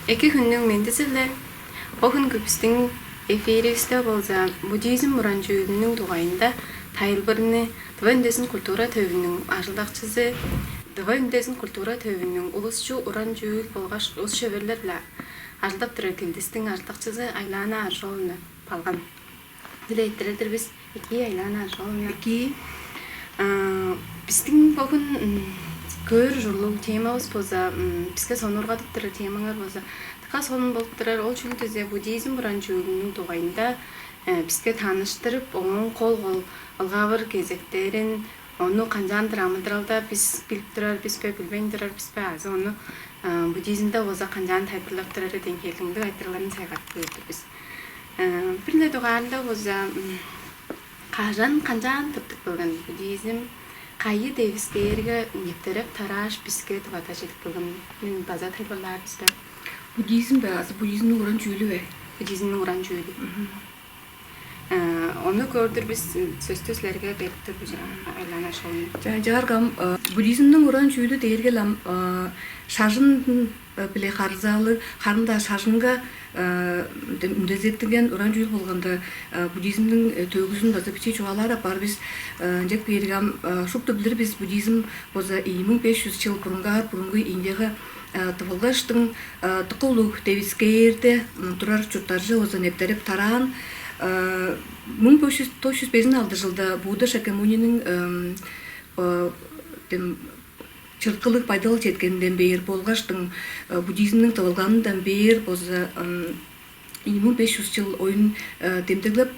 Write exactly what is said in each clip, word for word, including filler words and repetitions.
Эки хүннүң мендизи-биле. Бо хүнгү бистиң эфиривисте болза буддизм уран чүүлүнүң дугайында тайылбырны Тыва үндезин культура төвүнүң ажылдакчызы, Тыва үндезин культура төвүнүң улусчу уран чүүл болгаш ус-шеверлер-биле ажылдап турар килдистиң ажылдакчызы Айлаана Аржооловна балган. Дилээттирер-дир бис. Эки, Айлаана Аржооловна. Эки. Бистиң бөгүн көөр ужурлуг темавыс болза, биске сонуургадып турар темаңар болза, дыка сонун болуп турар. Ол чүл дизе, буддизм уран чүүлүнүң дугайында биске тааныштырып, ооң кол-кол ылгавыр кезектерин, ону канчаандыр амыдыралда бис билип турар бис бе, билбейн турар бис бе, азы ону буддизмде болза канчаан тайылбырлап турары дээн хевирлиг айтырыгларын сайгарып көөр-дүр бис. Бир-ле дугаарында болза, кажан, канчаан тыптып келген буддизм, кайы девискээрге нептереп тарааш, биске Тывада чедип келгенин база тайылбырлаар бис бе? Буддизм бе азы буддизмниң уран чүүлү бе? Буддизмниң уран чүүлү. Ону көөр-дүр бис, сөстү силерге берип тур бис, Айлаана Аржооловна. Чаа, чааргам, буддизмниң уран чүүлү дээрге-ле ам шажын-биле харылзаалыг, харын-даа шажынга үндезилеттинген уран чүүл болганда, буддизмниң төөгүзүн база бичии чугаалаар апаар бис. Ынчап кээрге ам шупту билир бис, буддизм болза ийи муң беш чүс чыл бурунгаар, бурунгу Индияга тывылгаштың дыка улуг девискээрде турар чурттарже болза нептереп тараан. Муң беш чүс, тос чүс бежен алды чылда Будда Шакьямуниниң дем чырыткылыг байдал четкенинден бээр болгаштың, буддизмниң тывылганындан бээр болза ийи муң беш чүс чыл оюн демдеглеп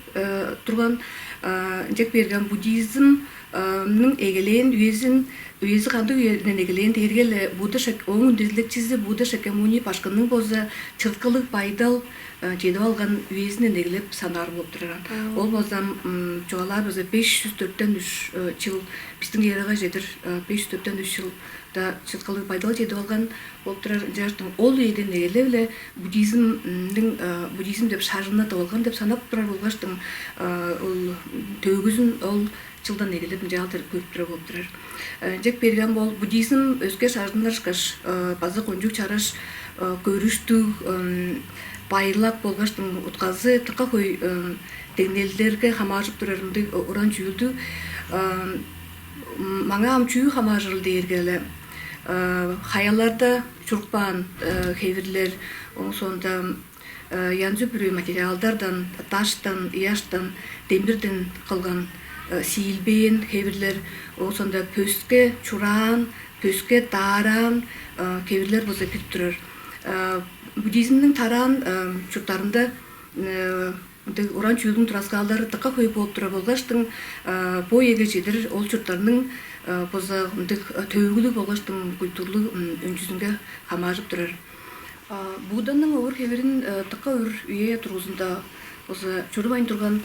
турган. Ынчап кээрге ам буддизмниң эгелээн үезин, үези кандыг үеден эгелээн дээрге-ле Будда Шак-, ооң үндезилекчизи Будда Шакьямуни башкының болза чырыткылыг байдал чедип алган үезинден эгелеп санаар болуп турар. Ол болза ам чугаалаар болза беш чүс дөрттен үш чыл, бистиң эрага чедир беш чүс дөрттен үш чылда чырыткылыг байдал чедип алган болуп турар. Ынчангаштың ол үеден эгелеп-ле буддизмниң, буддизм деп шажынны тып алган деп санап турар болгаштың, ол төөгүзүн ол чылдан эгелеп ынчалдыр көрүп турар болуп турар. Ынчап кээрге ам ол буддизм өске шажыннар ышкаш база кончуг чараш көрүштүг, байлак болгаштың утказы дыка хөй деңнелдерге хамааржып турар ындыг уран чүүлдүг. Маңаа ам чүү хамааржырыл дээрге-ле, хаяларда чуруп каан хевирлер, ооң соонда янзы-бүрү материалдардан, даштан, ыяштан, демирден кылган сиилбээн хевирлер, ооң соонда пөске чураан, пөске даараан хевирлер болза кирип турар. Буддизмниң тараан чурттарында ындыг уран чүүлдүң тураскаалдары дыка хөй болуп турар болгаштың, бо үеге чедир ол чурттарның база ындыг төөгүлүг болгаштың культурлуг өнчүзүнге хамааржып турар. Будданың овур-хевирин дыка үр үе дургузунда болза чурувайн турган,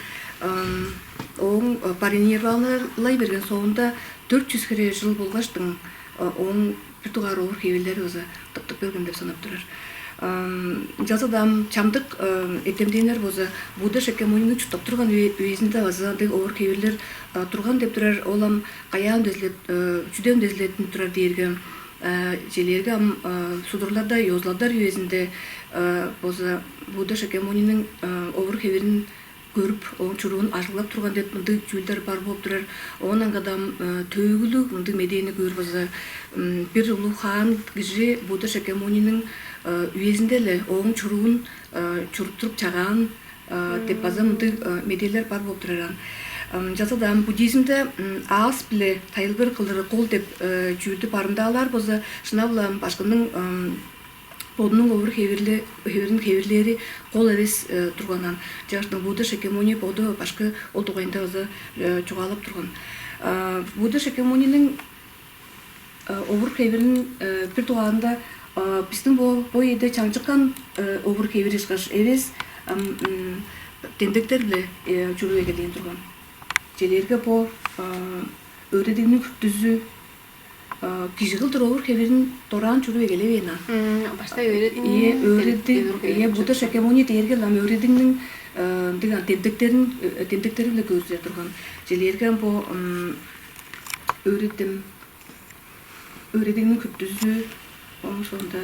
ооң паринирваналай берген соонда дөрт чүс хире чыл болгаштың, ооң бир дугаар овур-хевирлери база тыптып келген деп санап турар. Ынчалза-даа ам чамдык эртемденнер болза Будда Шакьямуниниң чурттап турган үе-, үезинде база ындыг овур-хевирлер турган деп турар. Ол ам каяа үндезилет-, чүде үндезилеттинип турар дээрге, чижээлээрге ам судурларда, ёзулалдар үезинде болза Будда Шакьямуниниң овур-хевирин көрүп, ооң чуруун ажыглап турган деп мындыг чүүлдер бар болуп турар. Оон аңгыда ам төөгүлүг мындыг медээни көөр болза, бир улуг хаан кижи Будда Шакьямуниниң үезинде-ле ооң чуруун чуруттуруп чагаан деп база мындыг медээлер бар болуп турар. Ынчалза-даа ам буддизмде аас-биле тайылбыр кылыры кол деп чүүлдү барымдаалаар болза, шынап-ла ам башкының бодунуң овур-хевирле-, хевирин хевирлээри кол эвес турган. Ынчангаштың Будда Шакьямуни боду башкы ол дугайында база чугаалап турган. Будда Шакьямуниниң овур-хевирин бир дугаарында бистиң бо, бо үеде чаңчыккан овур-хевири ышкаш эвес, ам демдектер-биле чуруп эгелээн турган. Чижээлээрге бо өөредигниң хүртүзү кижи кылдыр овур-хевирин дораан чуруп эгелевээн аан. Баштай өөредиң. Ийе, өөредиг, ийе, Будда Шакьямуни дээрге ам өөредигниң ындыг демдектерин, демдектери-биле көргүзер турган. Чижээлээрге ам бо өөредим, өөредигниң хүртүзү, ооң соонда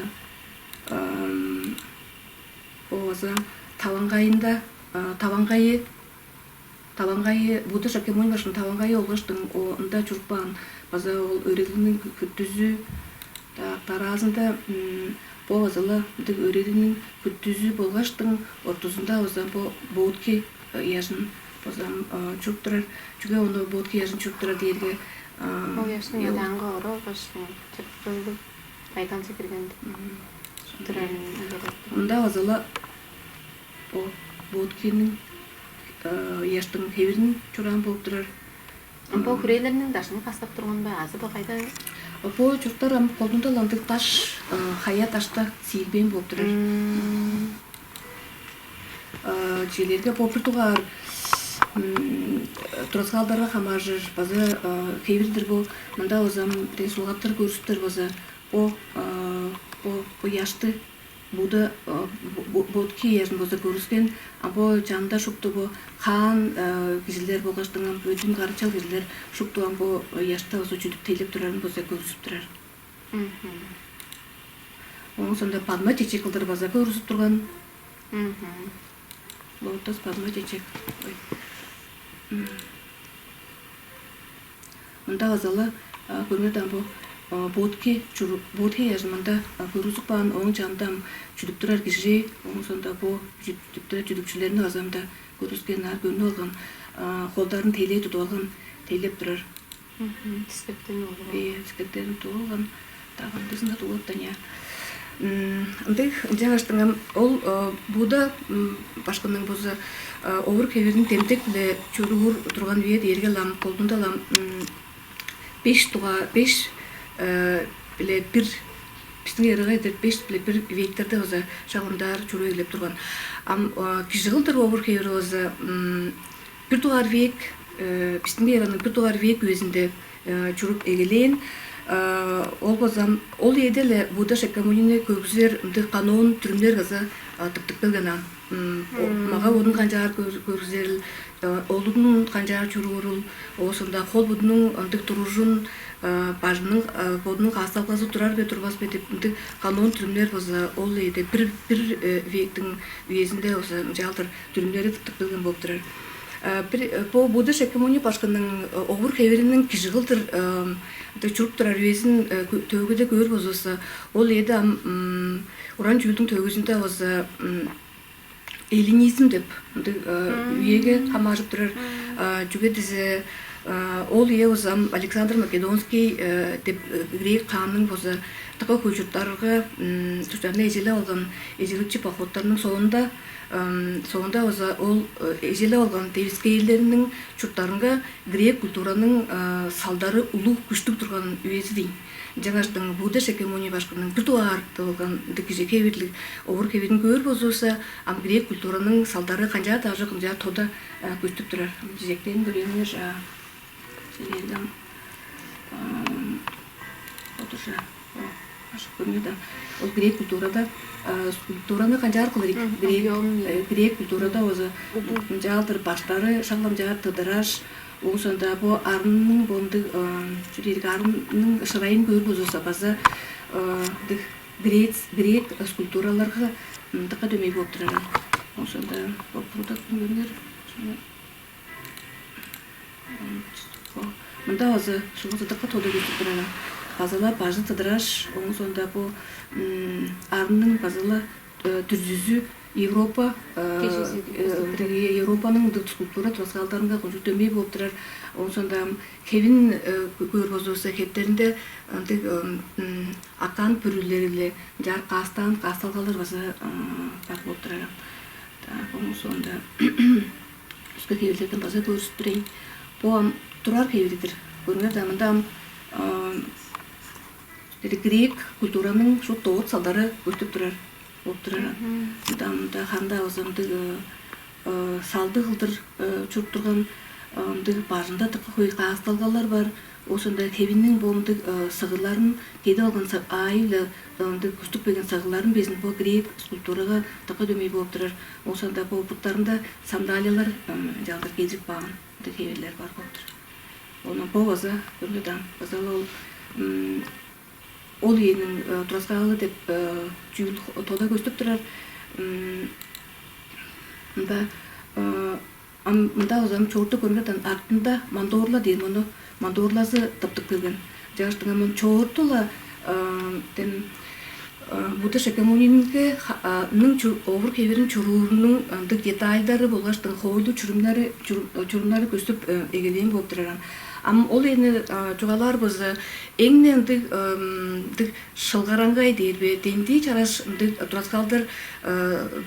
Бо база таваңгайында, таваңгайы таваңгайы Будда Шакьямуни башкының таваңгайы болгаштың ында чуруп каан база ол өөредилгениң күртүзү. Дараазында бо база-ла ындыг өөредилгениң күртүзү болгаштың ортузунда база бо бодхи ыяжын база чуруп турар. Чүге ону бодхи ыяжын чуруп турар дээрге, ол ыяжын адаанга ору болгаш чырыктыг байдалче кирген турарын. Мында база-ла бо бодхиниң ыяштың хевирин чураан болуп турар. Бо хүрээлерниң дашын кастап турган бе азы бо кайда? Бо чурттар ам колдуунда ындыг даш, хая дашта сиилбээн болуп турар. Чижээлээрге бо бир дугаар тураскаалдарга хамааржыр база хевир-дир бо. Мында база ам бир сулгаттар көрүстер база бо бо бо ыяшты Будда бодхи ыяжын база көргүскен. А бо чанында шупту бо хаан кижилер болгаштың ам бөдүн карачал кижилер шупту ам бо ыяшты база чүдүп тейлеп турарын база көргүзүп турар. Ооң соонда падма чечек кылдыр база көргүзүп турган. Лотос, падма чечек. Мында база-ла көрүңер даан, бо бодхи чуру, бодхи ыяжын мында көргүзүп каан, ооң чанында ам чүдүп турар кижи, ооң соонда бо чүдүп турар чүдүкчүлерни база мында көргүскен, аар көрнүп алган, холдарын тейлей тудуп алган, тейлеп турар. Дискектерин тудуп алган, дагандызында тудуп алган, я. Ындыг, ынчангаштың ам ол Будда башкының база овур-хевирин демдек-биле чоруур турган үе дээрге-ле ам колдуунда-ла ам беш дугаар, беш биле бир, бистиң эрага эдер беш биле бир вектерде база шак ынчаар чоруур эгелеп турган. Ам кижи кылдыр овур-хевир база бир дугаар век, бистиң эраның бир дугаар век үезинде чуруп эгелээн. Ол база ам ол үеде-ле Будда Шакьямунини көргүзер ындыг канон-дүрүмнер база тыптып келген аан. Мага-бодун канчаар көргүзерил, олудун канчаар чуруурул, ооң соонда хол-будунуң ындыг туружун, бажының, бодунуң каасталгазы турар бе, турбас бе деп ындыг канон-дүрүмнер база ол үеде бир, бир вектиң үезинде база ынчалдыр дүрүмнери тыптып келген болуп турар. Бир бо Будда Шакьямуни башкының овур-хевириниң кижи кылдыр ынча чуруп турар үезин төөгүде көөр болзувусса, ол үеде ам уран чүүлдүң төгүзүнде база эллинизм деп ындыг үеге хамааржып турар. Чүге дизе ол үе база ам Александр Македонский деп грек хаанның база дыка хөй чурттарга чурттарны эжелеп алган, эжелекчи походтарның соонда, соонда база ол эжелеп алган девискээрлериниң чурттарынга грек культураның салдары улуг, күштүг турган үези дийин. Ынчангаштың Будда Шакьямуни башкының бир дугаар тывылган ындыг кижи хевирлиг овур-хевирин көөр болзувусса, ам грек культураның салдары канчаар-даа ажык, ынчаар тода көстүп турар. Чижектерин көрүңер, чижээлээрге ам одуржа, ашык көрүңер даан. Ол грек культурада скульптураны канчаар кылыр ийик? Грек, грек культурада база ынчалдыр баштары шак ынчаар тыдыраш, ооң соонда бо арынның бо ындыг чүл ириг арынның шырайын көөр болзувусса, база ындыг грек, грек скульптураларга дыка дөмей болуп турар. Ооң соонда бо бурда көрүңер. Мында база шугазы дыка тода көстүп турар. База-ла бажы тыдыраш, ооң соонда бо арынның база-ла дүрзүзү Европа, Европаның ындыг скульптура тураскаалдарынга кончуг дөмей болуп турар. Ооң соонда ам хевин көөр болзувусса, хептеринде ындыг акаан бүрүлери-биле ынчаар каастаан каасталгалар база бар болуп турар. Так, ооң соонда өске хевирлерден база көргүзүп турайын. Бо ам турар хевири-дир. Көрүңер даан, мында ам грек культураның шупту от салдары көстүп турар болуп турар. Мында, мында харын-даа база ындыг салды кылдыр чуруп турган, ындыг бажында дыка хөй каасталгалар бар. Ооң соонда хевиниң бо ындыг сыгырларын, кедип алган аайы-биле ындыг көстүп келген сыгырларын безин бо грек скульптурага дыка дөмей болуп турар. Ооң соонда бо буттарында сандалиялар ынчалдыр кезип каан ындыг хевирлер бар болуп турар. Ону бо база көрүңер даан, база-ла ол ол үениң тураскаалы деп чүүл тода көстүп турар. М, Мында, э, ам мында узам чоорту көрүнген артында мандорла дээр мону, мандорлазы тыптып келген. Чагаштың ам чоорту-ла, э, тем Будда Шакьямунинге ха- а, ның чур- овур хевирин чуруурунуң ындыг детальдары болгаштың хойлу чурумнары чур- э, чурумнары көстүп э, эгелээн болуп тураран. Ам ол эни чугаалаар база эң ындыг ындыг шылгараңгай дээр бе, демдии чараш ындыг тураскаалдар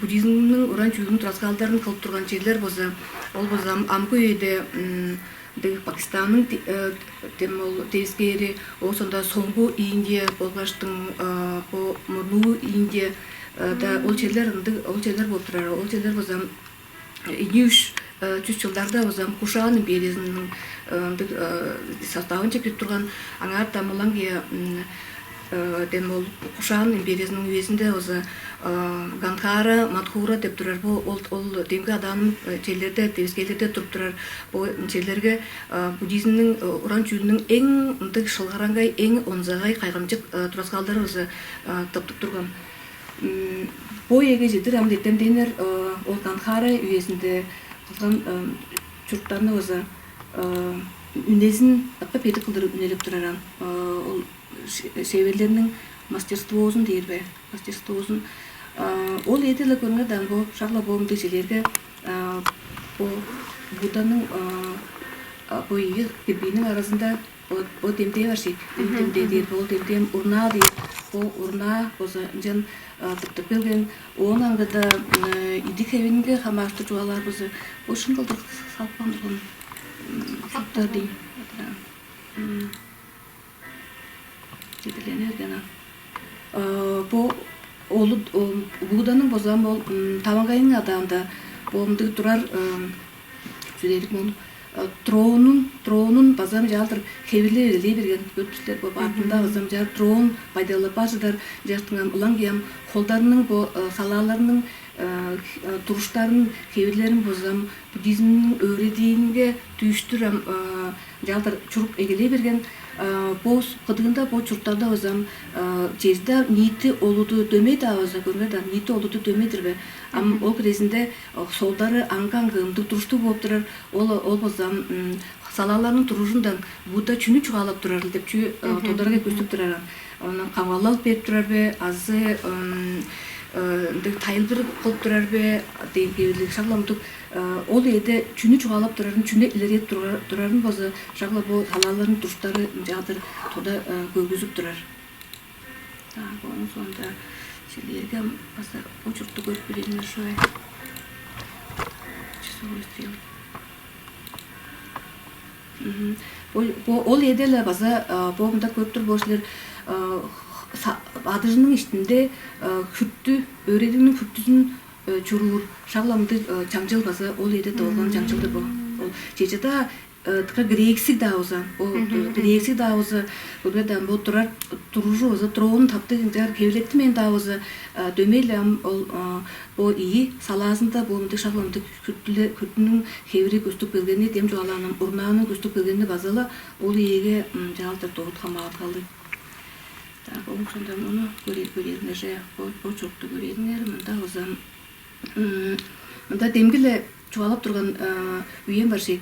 буддизмниң уран чүүлүнүң тураскаалдарын кылып турган черлер болза, ол болза амгы үеде ындыг Пакистанның тем ол девискээри, оозунда соңгу Индия болгаштың бо мурнуу Индия да ол черлер ындыг ол черлер болуп турар. Ол черлер болза ийи үч чүс чылдарда болза Кушан империясының ындыг составынче кирип турган. Аңаа тамылаң кия дем ол Кушан империясының үезинде болза Гандхара, Мадхура деп турар. Бу ол ол демги адаанын черлерде, девискээлерде туруп турар. Бу черлерге буддизмниң уран чүүлүнүң эң ындыг шылгараңгай, эң онзагай кайгамчык тураскаалдары болза тыптып турган. Бо эге чедир ам эртемденнер ол Гандхара үезинде кылган чуруктарны база үнезин дыка бедик кылдыр үнелеп тураран. Ол шеверлерниң мастерствозун дээр бе, мастерствозун. Ол эдиле көрүнген дан бо шагла боомдуг жилерге бо Будданың бо ийи кирбииниң аразында бо демдээ бар шик. Демдээ дээр, бо демдээ урнаа дээр. Бо урнаа боза ынчан тыптып келген. Оон аңгыда идик хевинге хамаарыштыр чугаалаар боза бо шын кылдыр салып каан турган шуптар дейм. Чедирлени берген. Бо олу Будданың боза ол таваңгайның адаанда бо ындыг турар. Чүдерик муну троонун троонун база ынчаалдыр хевирлеп эгелей берген. Көрүп силер бо баатында база ынчаар троон байдалып бар чыдар. Ынчаартыңам ылаң кыям холдарының бо салааларының туруштарын, хевирлерин бозам буддизмниң өөредиинге дүүштүр ам ынчаалдыр чуруп эгелей берген. Бо кыдыында бо чурттарда базам черде ниити олуду дөмей-даа база көрүңер даан, ниити олуду дөмей-дир бе? Ам ол кирезинде солдары аңгы-аңгы ындыг туруштуг болуп турар. Ол ол болза салааларның туружундан Будда чүнү чугаалап турарыл деп чүү тодарга көстүп турар. Ону камгалал берип турар бе азы ындыг тайылбыр кылып турар бе деген кебирлиг шагламдык. Ол эде чүнү чугаалап турарын, чүнү илереп турарын болза шагла бо салааларның туруштары ынчаадыр тода көргүзүп турар. Так, оон соонда силерге база бо чуртту көрүп билиңер шугай. Часовой стрелка. Ол эде-ле база бо мында көрүп тур боор силер. Адыжының иштинде хүрттү, өөредигниң хүрттүзүн чуруур шагламдыг чаңчыл база ол эде долган чаңчылдыр бо. Ол чечеда тыка грексиг даавыза, ол грексиг даавыза, көргеде бо турар туружу база троонун таптыг ынчаар кевилеттимен даавыза, дөмей-ле ам ол бо ийи салаазында бо мындыг шагламдыг хүртүнүң хевири көстүп келгени, дем чугаалааным урнааның көстүп келгени база-ла ол ийиге чаалтар довут хамаалгалыг. Так, ооң соонда муну көрээлиңерже, бо чурукту көрээлиңер, мында узан мында демги-ле чугаалап турган үем бар шег.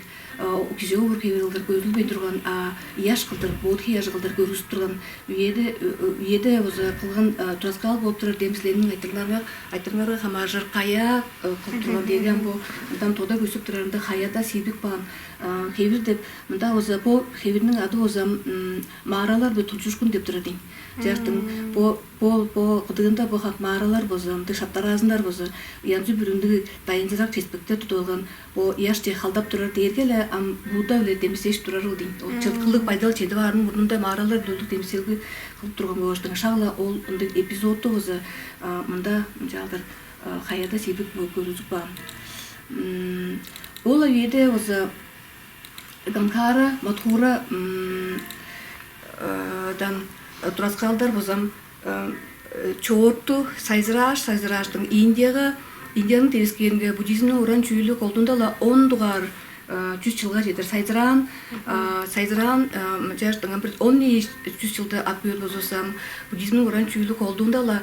Кижи овур хевел кылдыр көзүлбейн турган, а ыяш кылдыр, бодхи ыяжы кылдыр көргүзүп турган үеде үеде база кылган тураскаал болуп турар дем силерниң айтырыңарга айтырыңарга хамааржыр кая кылып турган дээрге ам бо мындан тода көсүп турарында хаяда сийлик баан хевир деп мында база бо хевирниң ады база мааралар бе тулчушкун деп турар дейн. Жартың бо бо бо кыдыында бо хак мааралар база ындыг шаптараазындар база янзы бүрүндүг дайынзырак чеспектер тудуп алган. Бо ыяшче халдап турар дээрге-ле ам Будда-биле демисеш турарыл дейн. Ол чыткылыг байдал чедип аарының мурнунда мааралар-биле улуг демиселги кылып турган болгаштың шак-ла ол ындыг эпизодту база мында ынчаалдыр хаяда сийлик көргүзүп каан. Ол үеде база Гандхара, Мадхура дан тураскаалдар базам чоорту сайзырааш, сайзырааштың Индияга, Индияның девискээринге буддизмниң уран чүүлү колдуунда-ла он дугаар чүс чылга чедир сайзыраан, сайзыраан чаштыңан бир он ийи чүс чылда ап көөр болзусам, буддизмниң уран чүүлү колдуунда-ла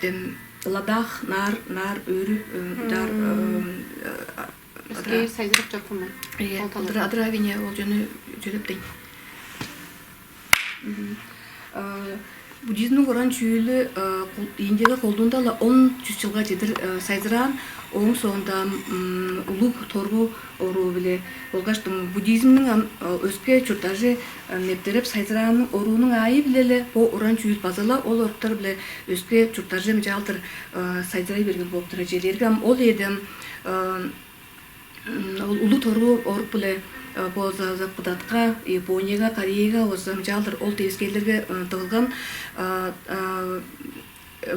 дем Ладах, Нар, Нар, Өрү, э, Дар, э, э, Өскээр сайзырап чорупкан мен. Э, Ол талазы. Адыр, адыр авине ол жөнү чөлөптейн. Мгм. Э, Буддизмниң уран чүүлү, э, кол- Индияга колдуунда-ла он чүс чылга чедир, э, сайзыраан, ооң соонда, м, улуг торгу оруу-биле болгаштың буддизмниң ам, э, өске чурттарже, э, нептереп сайзыраанның оруунуң аайы-биле-ле бо уран чүүл база-ла ол оруктар-биле өске чурттарже мынчаалдыр, э, сайзырай берген болуп турар. Чижээлээрге ам ол үеде ам, э, м, ол улуг торгу орук-биле, э, бо за- за- Кыдатка, Японияга, Кореяга болза мынчаалдыр ол девискээрлерге, э, тывылган, э, э,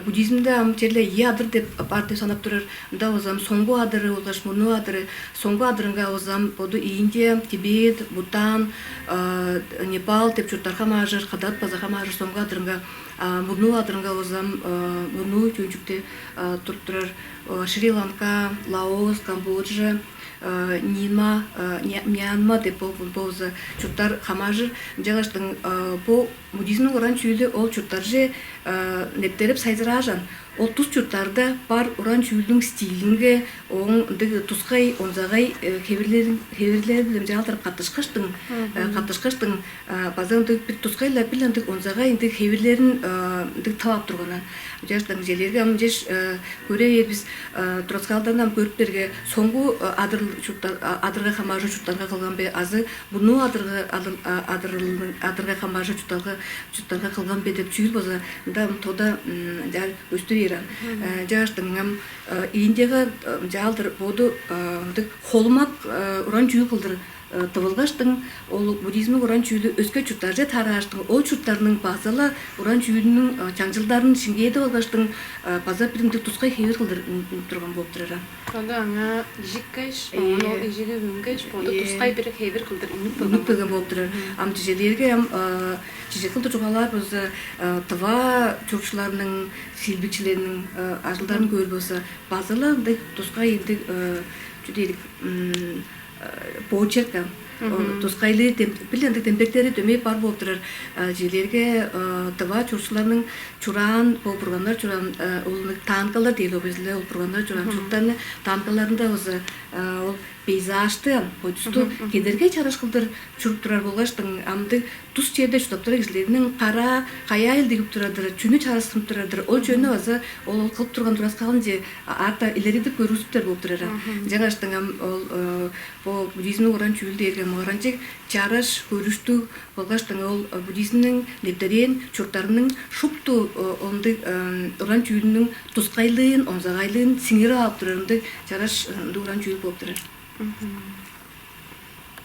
буддизмде ам черле ийи адыр деп бар деп санап турар. Ында болза ам соңгу адыры болгаш мурнуу адыры. Соңгу адырынга болза ам боду Индия, Тибет, Бутан, э, Непал деп чурттар хамааржыр, Кыдат база хамааржыр соңгу адырынга, а мурнуу адырынга болза ам, э, мурнуу чөөнчүкте, э, туруп турар, э, Шри-Ланка, Лаос, Камбоджа, э, Нима, э, Ня- Мьянма деп бо- бо- болза чурттар хамааржыр. Ынчангаштың, э, бо буддизмниң уран чүүлү ол чурттарже, э, нептереп сайзыраажан. Ол тус чурттарда бар уран чүүлдүң стилинге, ооң ындыг тускай, онзагай, э, хевирлерин, хевирлери-биле мынчаалдыр каттышкаштың, э, Мгм. каттышкаштың, э, база ындыг бир тускай-ла, бир ындыг онзагай, ындыг хевирлерин, э, ындыг тып ап турганнар. Ынчангаштың чижээлээрге ам чеш, э, көре бээр бис, э, тураскаалдарны ам көрүп бээрге, соңгу, э, адыр чурттар, а- адырга хамааржыр чурттарга кылган бе, азы мурнуу адырга, адыр- а- адырыл- адырга хамааржыр чурттарга, чурттарга кылган бе деп чүүл болза, ында ам тода, м, чаар өстү бээр ам. Мгм. Э, ынчангаштың ам, э, Индияга, э, мынчаалдыр боду, э, ындыг холумак, э, уран чүүл кылдыр, э, тывылгаштың, ол буддизмниң уран чүүлү өске чурттарже тарааштың, ол чурттарның база-ла уран чүүлүнүң, э, чаңчылдарын шиңгээдип алгаштың, э, база бир ындыг тускай хевир кылдыр м- м- турган болуп турар ам. Ону аңаа ижиккеш, оон ол Ийе. Ижиги үнгеш, боду Ийе. Тускай бир хевир кылдыр үнүп Үнүп калган. Келген болуп турар. Мгм. Ам чижээлээрге ам, э, чижек кылдыр чугаалаар болза, э, тыва чурукчуларның, сиилбикчилерниң, э, ажылдарын Мгм. Көөр болза, база-ла ындыг тускай ындыг, э, чүү дээрик, м, э, почерк ам, Мгм. Тускайлыы дем- бир ындыг демдектери дөмей бар болуп турар. Э, чижээлээрге, э, тыва чурукчуларның чураан, бо бурганнар чураан, э, ол ындыг танкалар дээр ол безиле, ол бурганнар чураан Мгм. Чуруктарны танкаларында болза, э, ол пейзажты ам, бойдусту Мгм, мгм. Кедергей чараш кылдыр чуруп турар болгаштың, ам ындыг тус черде чурттап турар кижилерниң караа каяа илдигип турар-дыр, чүнү чарыштынып турар-дыр, ол чүнү Мгм. База ол, ол кылып турган тураскаалынче а- арта илередип көргүзүптер болуп турар ам. Мгм. Ынчангаштың ам ол, э, бо буддизмниң уран чүүлү дээрге ам оранчык чараш көрүштүг болгаштың ол, э, буддизмниң нептерээн чурттарының шупту, э, ындыг, э, уран чүүлүнүң тускайлыын, онзагайлыын сиңирип алып турар ындыг чараш, э, ындыг уран чүүл болуп турар. Мгм.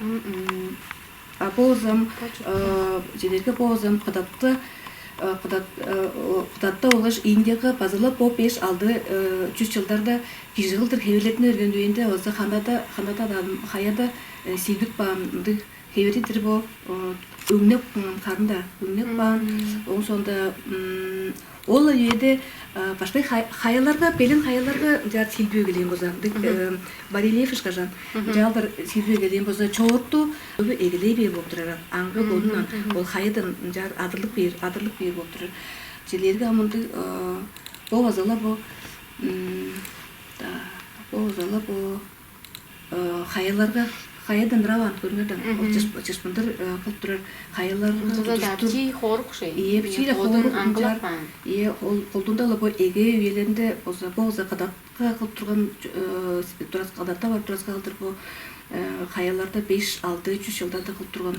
М, м. А бо болза ам, Бо чуртта. Э, чижээлээрге бо болза ам Кыдатта, э, Кыдат, э, о- Кыдатта болгаш Индияга база-ла бо беш-алды, э, чүс чылдарда кижи кылдыр хевирлеттине берген үеде болза ханада, ханада даан хаяда, э, сиилбип каан ындыг хевири-дир бо, э, өңнеп, м, харын-даа өңнеп каан. Мм. Ооң соонда, м, ол үеде, э, баштай хай- хаяларга, белен хаяларга ынчаар сиилбип эгелээн болза, ындыг, Мгм. э, барельеф ышкажан, Мгм. Ынчаалдыр сиилбип эгелээн болза, чоорту эгелей бээр болуп турар ам. Аңгы Мгм, бодундан мгм. Ол хаядан ынчаар адырлып бээр, адырлып бээр болуп турар. Чижээлээрге ам ындыг, э, бо база-ла бо, м, да, бо база-ла бо, э, хаяларга, хаядан ырап аан, көрүңер даан. Ол Мгм. Чыш- чыпшындыр, э, кылып турар хаяларга Ынчалза-даа тудуштур. Бижий хорук шей. Ийе, бижий-ле Бодун хорук аңгылап ынчаар. Аан. Ийе, ол колдуунда-ла бо эге үелеринде болза, бо болза Кыдатка кылып турган, э, турас- Кыдатта бар тураскаал-дыр бо, э, хаяларда беш-алды чүс чылдарда кылып турган.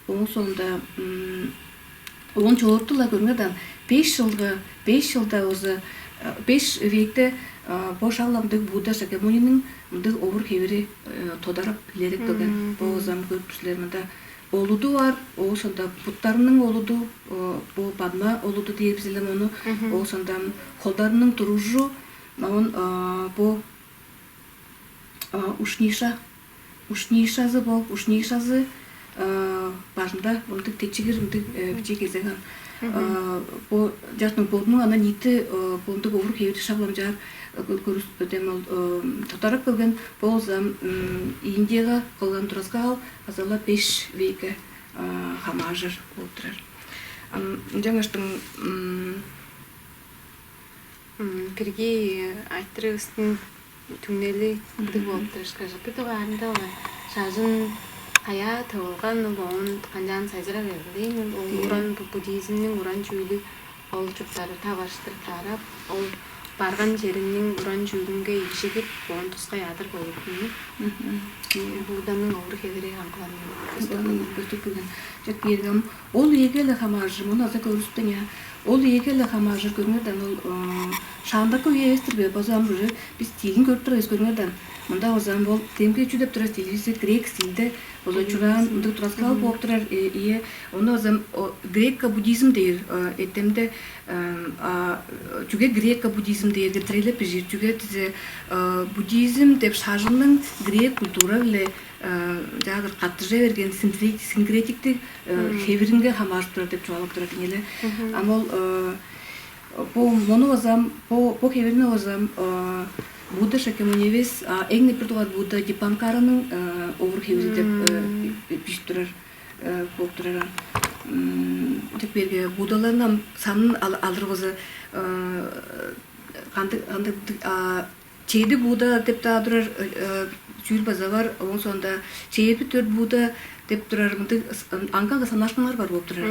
Ооң соонда, м, оон чоорту-ла көрүңер даан, беш чылга, беш чылда болза, э, беш векте, э, бо шак-ла мындыг Будда Шакьямуниниң мындыг овур-хевири, э, тодарап илередип келген. Мгм. Бо болза ам көрүп тур силер мында олуду бар, ооң соонда буттарының олуду, э, бо падма олуду дээр бис эле ону, Мгм. Ооң соонда холдарының туружу, оон, э, бо, э, ушниша, ушнишазы бо, ушнишазы, э, бажында мындыг течигир, мындыг, э, бичии кезек аан. Мгм. Э, бо чартың бодунуң ана ниити, э, бо мындыг овур-хевири шак-ла ынчаар, э, кө- көрүс- дем ол, э, тодарап келген. Бо болза ам, м, Индияга кылган тураскаал база-ла беш векке, э, хамааржыр болуп турар. Ам, ынчангаштың, м, Бирги айтырыывыстың түңнели ындыг болуп турар ышкажыл. Бир дугаарында ол шажын каяа тывылган, ол оон канчаан сайзырап эгелээн, ол уран, бу буддизмниң уран чүүлү ол чурттары таварыштыр тарап, ол барган чериниң уран чүүлүнге ижигип, оон тускай адыр болуп, Будданың овур-хевири аңгыланып. Көстүп келген. Чек биергем, ол ийиге-ле хамааржыр, муну аза көрүстүң я. Ол ийиге-ле хамааржыр, көрүңер даан, ол шаандакы үе эвес-тир бе? База ам уже бис стилин көрүп турар бис, көрүңер даан. Мында база ам ол демги чүү деп турар, стиль, грек стилде база чураан ындыг тураскаал бооп турар. Ийе, ону база ам грека буддизм дээр, эртемде. А чүге грека буддизм дээрге, тирелеп бижиир, чүге дизе буддизм деп шажынның грек культура-биле чаадыр каттыжа берген синкретиктиг хевиринге хамаарып турар деп чугаалап турар ийин але. Ам ол бо мону базам, бо бо хевирни базам Будда Шакьямуни эвес, а эң непир дугаар Будда Дипанкараның овур хевири деп бижип турар, болуп турар. Ам чек берге Буддаларның ам санын алыр база кандыг кандыг чеди Будда деп-даа турар чүүл база бар. Ооң соонда чээрби дөрт Будда деп турар мындыг аңгал-ла санаашкыннар бар болуп турар.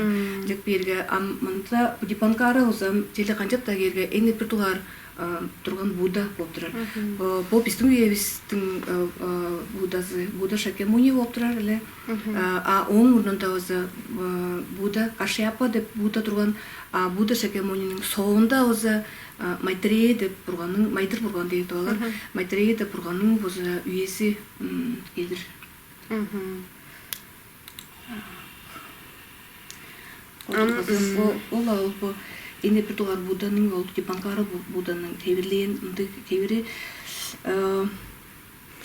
Чек берге ам мында Дипанкара болза, чели канчап-даа кээрге эң непир дугаар турган Будда болуп турар. Бо бистиң үевистиң Буддазы, Будда Шакьямуни болуп турар эле. А ооң мурнунда база Будда Кашьяпа деп Будда турган, а Будда Шакьямуниниң соонда база Майтрея деп бурганның, Майтыр бурган дээр доо алар. Майтрея деп бурганның база үези келир. Ол ол ол бо эне бир дугаар Будданың, ол Дипанкара Будданың тевирлээн мындыг тевири,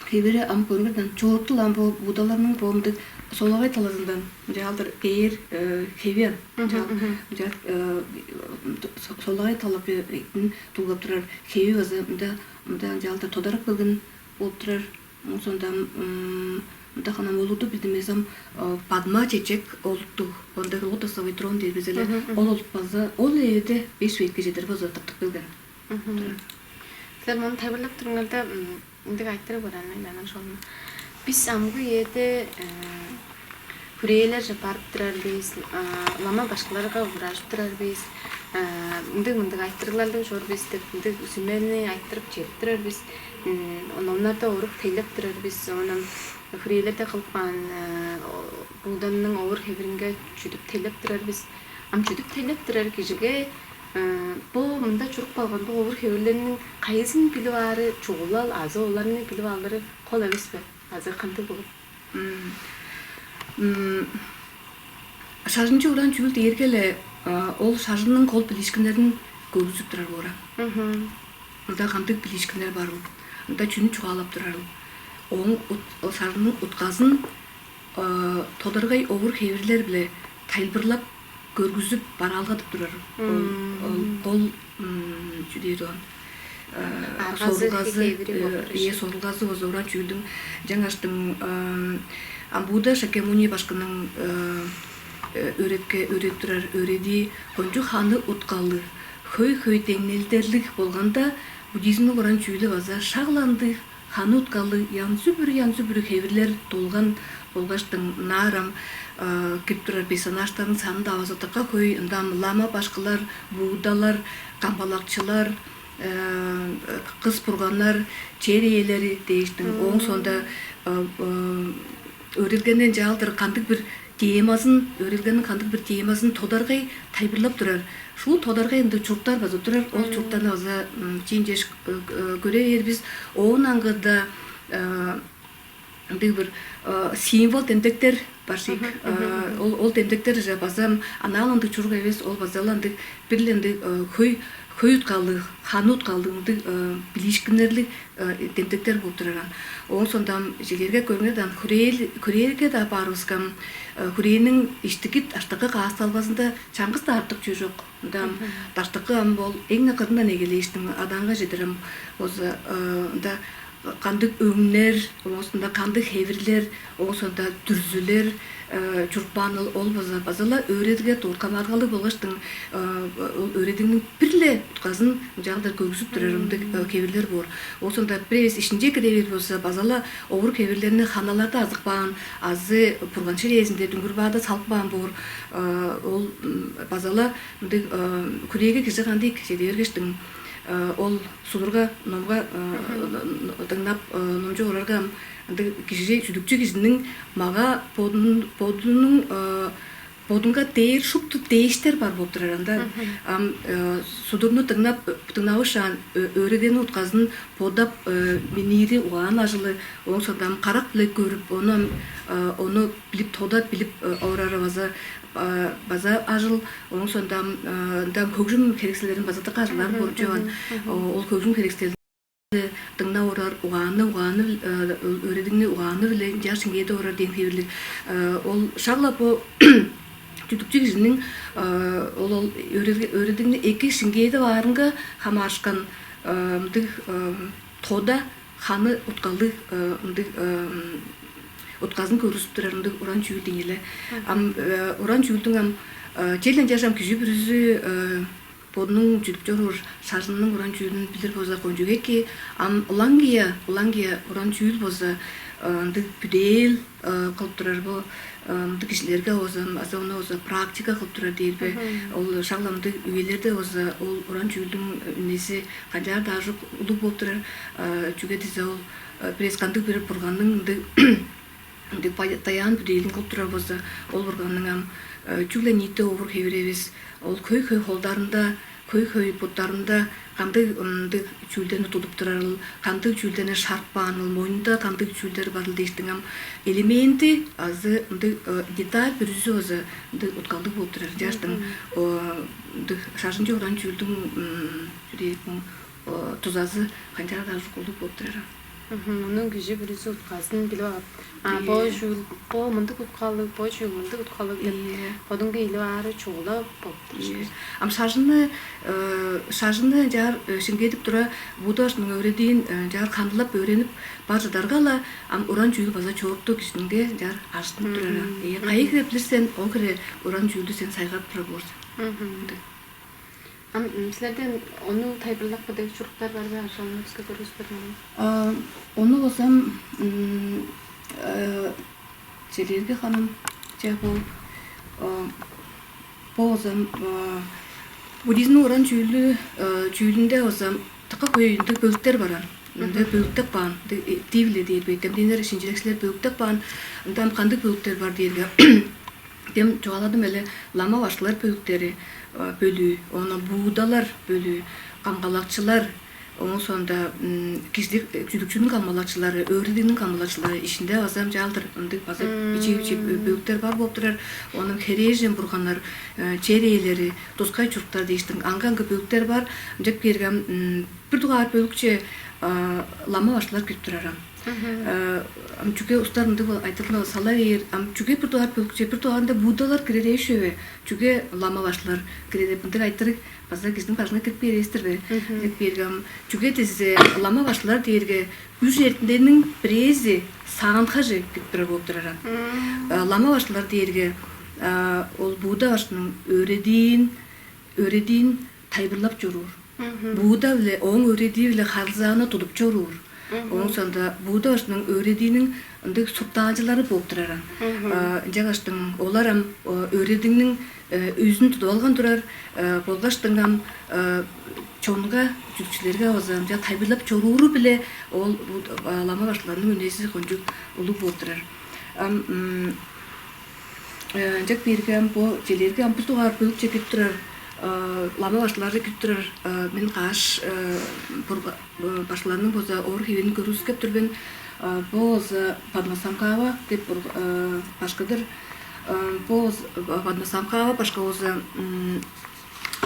тевири ам көрүңерден чоортул ам бо Буддаларның бо мындыг солагай талазындан мынчаалдыр бээр хеви ан мынчаал мынчаал солагай талап тулгап турар хеви база мында мында мынчаалдыр тодарап келген болуп турар. Оон соонда мында ханам олурду билдим эзем, Падма чечек олуттуг, онда лотосовый трон дээр бис эле. Ол олуп база ол эведе беш векке чедир база тыптып келген. Силер муну тайылбырлап туруңарда ындыг айтырыг бар аан, мен анан шону. Бис амгы үеде хүрээлерже барып турар бис, лама башкыларга угуражып турар бис, мындыг-мындыг айтырыгларлыг чор бис деп, мындыг сүмени айтырып чедип турар бис, номнарда оруп тейлеп турар бис, оон ам хүрээлерде кылып каан Будданың овур-хевиринге чүдүп тейлеп турар бис. Ам чүдүп тейлеп турар кижиге бо мында чуруп калган бо овур-хевирлерниң кайызын билип аары чугулал азы оларны билип алыры кол эвес бе? Азы кандыг болур? Шажынчы уран чүүл дээрге-ле ол шажынның кол билиишкиннерин көргүзүп турар боор. Ында кандыг билиишкиннер барыл? Ында чүнү чугаалап турарыл? Ооң шажынның утказын тодаргай овур-хевирлер-биле тайылбырлап көргүзүп бараалгадып турар. Ол ол кол чү дээр оон? Аргазы, сорулгазы, хевири болур ие иши. Сорулгазы база уран чүүлдүң жаңаштың Амбуда Шакьямуни башкының өөретке өөредип турар өөредии кончуг ханы уткалыг, хөй-хөй деңнелдерлиг болганда, буддизмниң уран чүүлү база шагландыг ханы уткалыг, янзы-бүрү янзы-бүрү хевирлер долган болгаштың наарам кирип турар персонажтарын саны-даа база дыка хөй. Ында ам лама башкылар, буддалар, камгалакчылар, кыс бурганнар, чер ээлери дээштиң. Ооң соонда өөрелгенден чаалдыр кандыг бир темазын, өөрелгениң кандыг бир темазын тодаргай тайылбырлап турар. Шуут тодаргай ындыг чуруктар база турар. Ол чуруктарны база чиин чеш көре бээр бис. Оон аңгыда ындыг бир символ демдектер бар шик. Ол ол демдектер уже база анаал ындыг чурук эвес, ол база ындыг бир-ле ындыг хөй хөй уткалыг, ханы уткалыг ындыг билиишкиннерлиг демдектер болуп турар аан. Ооң сондам жилерге көрүңер даан, хүрээлге-даа баарывыскам, хүрээниң иштикит аштакы каасталбазында чаңгыс-даа артык чүү чок. Ында ам даштыкы ам бол эң кырындан эгелээштиң адаанга чедир ам болза ында кандыг өңнер, оон соонда кандыг хевирлер, оон соонда дүрзүлер чурупканыл, ол база база-ла өөредигге дорт камаарылгалыг болгаштың, ол өөредигниң бир-ле утказын ынчалдыр көргүзүп турар ындыг хевирлер боор. Оон соонда бир эвес ишинче кире бээр болза, база-ла овур хевирлерни ханаларда азып каан азы бурган ширээзинде дүңгүр баада салып каан боор. Ол база-ла ындыг күрээге кижи кандыг чеде бергештиң, ол судурга номга дыңнап, номчуп орарга, ам ындыг кижи, чүдүкчү кижиниң мага бодунуң бодунга дээр шупту дээштер бар болуп турар анда. Ам судурну дыңнап, дыңнавышаан, өөредени утказын бодап миниири угаан ажылы, оон соонда ам карак-биле көрүп, ону ам ону билип, тодап билип орары база база ажыл. Оон соонда ам ында ам хөгжүм херекселдерин база дыка ажылдаар болуп чыган. Ол хөгжүм херекселдерин дыңнап орар, угаанны угааны өөредигни угааны-биле ынчаар шиңгээдип орар дээн хевирлиг. Ол шак-ла бо чүдүкчү кижиниң ол ол өөредигни эки шиңгээдип аарынга хамаарышкан мындыг тода ханы уткалыг мындыг утказын көргүзүп турар ындыг уран чүүл деңнеле. Ам уран чүүлдүң ам чел ынчаш ам кижи бүрүзү бодунуң чүдүп чоруур шажынының уран чүүлүн билир болза, кончуг эки. Ам ылаңгыя ылаңгыя уран чүүл болза ындыг бүдээл кылып турар бо ындыг кижилерге болза, азы ону болза практика кылып турар дээр бе? Ол шак-ла ындыг үелерде болза, ол уран чүүлдүң үнези канчаар-даа ажык улуг болуп турар. Чүге дизе ол бирээс кандыг-бир бурганның ындыг ындыг даяан бүдээлин кылып турар болза, ол бурганның ам чүгле ниити овур-хевир эвес, ол хөй-хөй холдарында, хөй-хөй буттарында кандыг ындыг чүүлдерни тудуп турарыл, кандыг чүүлдерни шарып кааныл, мойнунда кандыг чүүлдер барыл дээштиң ам элементи азы ындыг деталь бүрүзү база ындыг уткалдыг болуп турар. Ынчааштың ындыг шажынчы уран чүүлдүң чүдээриң тузазы канчаар-даа улуг болуп турар. Мгм. Ону кижи бүрүзү утказын билип алып, а, бо Ийе. Чүүл, бо мындыг уткалыг, бо чүүл мындыг уткалыг деп Ийе. Бодунга илип аары чугула болуп турар. Ийе. Ам шажынны э, шажынны жаар э, шиңгедип тура Буддажының өөредиин э, жаар хандылап өөренип бар чыдарга-ла, ам уран чүүл база чорукту кижининге жаар ажыттынып турар. Мгм. Э, кайы хире билирсен, ол хире уран чүүлдү сен сайгарып тура боор сен. Мгм. Ындыг. Ам силерден ону тайылбырлап кыдыг чуруктар бар бе? Ошону биске көргүзүп бериңер. А, ону болсам, м, э, челерге ханым, че бу, э, бо болсам, э, буддизмниң уран чүүлү, э, чүүлүнде болсам, тыка хөй ындыг бөлүктер бар. Ында бөлүктеп каан, ындыг, э, дивле дээр бе, демденер шинчилекчилер бөлүктеп каан, ында ам кандыг бөлүктер бар дээрге, дем чугааладым эле, лама башкылар бөлүктери, э, бөлүү, ону буддалар бөлүү, камгалакчылар, оон соонда, м, кижилик, э, чүдүкчүнүң камгалакчылары, өөредигниң камгалакчылары, ишинде база ам чаалдыр ындыг база бичии-бичии бө-, бөлүктер бар болуп турар. Ону херээжен бурганнар, э, чер ээлери, тускай чуруктар дээштиң аңгы-аңгы бөлүктер бар. Ынчап кээрге ам, м, бир дугаар бөлүкче, а, лама башкылар кирип турар ам. Мгм. Э, ам чүге устар ындыг бол айтырыгны сала бээр, ам чүге бир дугаар бөлүкче, бир дугаарында буддалар кирер эвес чүве, чүге лама башкылар кирер деп ындыг айтырыг база кижиниң бажыңга кирип бээр эвес-тир бе? Мгм. Деп бээрге ам, чүге дизе лама башкылар дээрге үш эртинелерниң бирээзи саанхаже кирип турар болуп турар ам. Мм. Э, лама башкылар дээрге, а, ол Будда башкының өөредиин, өөредиин тайылбырлап чоруур. Мгм. Будда-биле, ооң өөредии-биле харылзааны тудуп чоруур. Мгм. Оон соонда Будда башкының өөредииниң ындыг суртаалчылары болуп турар ам. Мгм. А, ынчангаштың олар ам, о, өөредигниң, э, үзүн тудуп алган турар, э, болгаштың ам, э, чонга, чүдүкчүлерге база ынча тайылбырлап чорууру-биле ол бу, а, лама башкыларның үнези кончуг улуг болуп турар. Ам, м, Э, ынчап кээрге ам бо челерге ам бир дугаар бөлүкче кирип турар, э, лама башкылары кирип турар, э, мен каш, э, бурга-, э, башкыларның база овур-хевирин көргүзүп кеп тур мен. Э, бо болза Падмасамбхава деп бур-, э, башкы-дыр. Э, бо болза, э, Падмасамбхава башкы болза, м,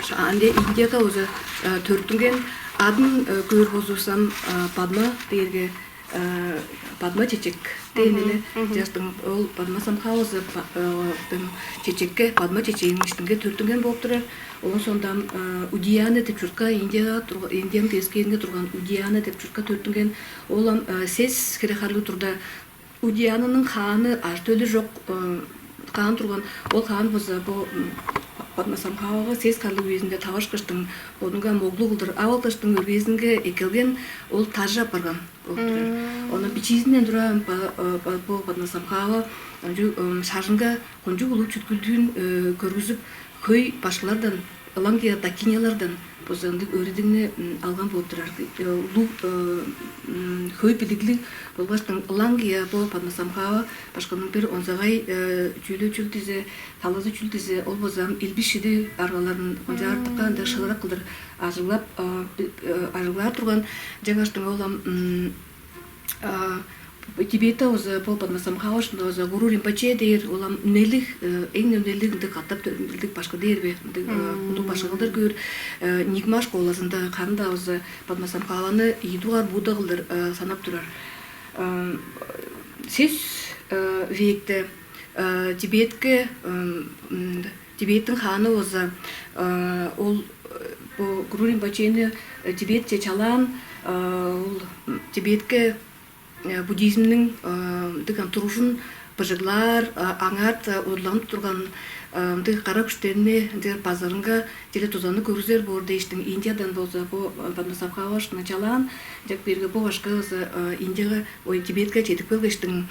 ша-, ынча Индияга болза, э, төрүттүнген. Адын, э, көөр болзувусам, э, Падма дээрге, Падма чечек дээн эле. Чаштың ол Падма самхавазы чечекке, падма чечээниң иштинге төрүттүнген болуп турар. Оон соондан Удияна деп чуртка, Индияга Индияның девискээринге турган Удияна деп чуртка төрүттүнген. Ол ам сес хире харлыг турда, Удиянаның хааны ажы-төлү чок хаан турган. Ол хаан болза бо Падма самхавага сес харлыг үезинде таварышкаштың, бодунга моглу кылдыр ап алгаштың, өргээзинге эккелген, ол тажы апарган болуп турар. Ону бичиизинден тура бо Падма самхава ынчы шажынга кончуг улуг чүткүлдүүн көргүзүп, хөй башкылардан, ылаңгыя дакинялардан база ындыг өөредигни алган болуп турар. Улуг, хөй билиглиг болгаштың, ылаңгыя бо Падма самхава башкының бир онзагай чүүлү чүл дизе, талазы чүл дизе, ол база илбис-шиди аргаларын кончаартыкка ындыг шыырак кылдыр ажыглап, ажыглаар турган. Ынчангаштың ол ам Тибетте болза, бо Падма самхава башкында болза Гуру Ринпоче дээр, ол ам үнелиг, эң үнелиг ындыг катап үнелиг башкы дээр бе, ындыг улуг башкы кылдыр көөр. Нигма школазында харын-даа болза Падма самхаваны ийи дугаар Будда кылдыр санап турар. Сес векте Тибетке, Тибеттиң хааны болза, ол бо Гуру Ринпочени Тибетче чалаан, ол Тибетке буддизмниң ындыг туружун быжыглаар, аңаа удурланып турган ындыг кара күштерни ынчаар базырынга черле дузаны көргүзер боор дээштиң, Индиядан болза бо Падма самхава башкыны чалаан. Ынчап кээрге бо башкы болза Индияга, ой, Тибетке чедип келгештиң,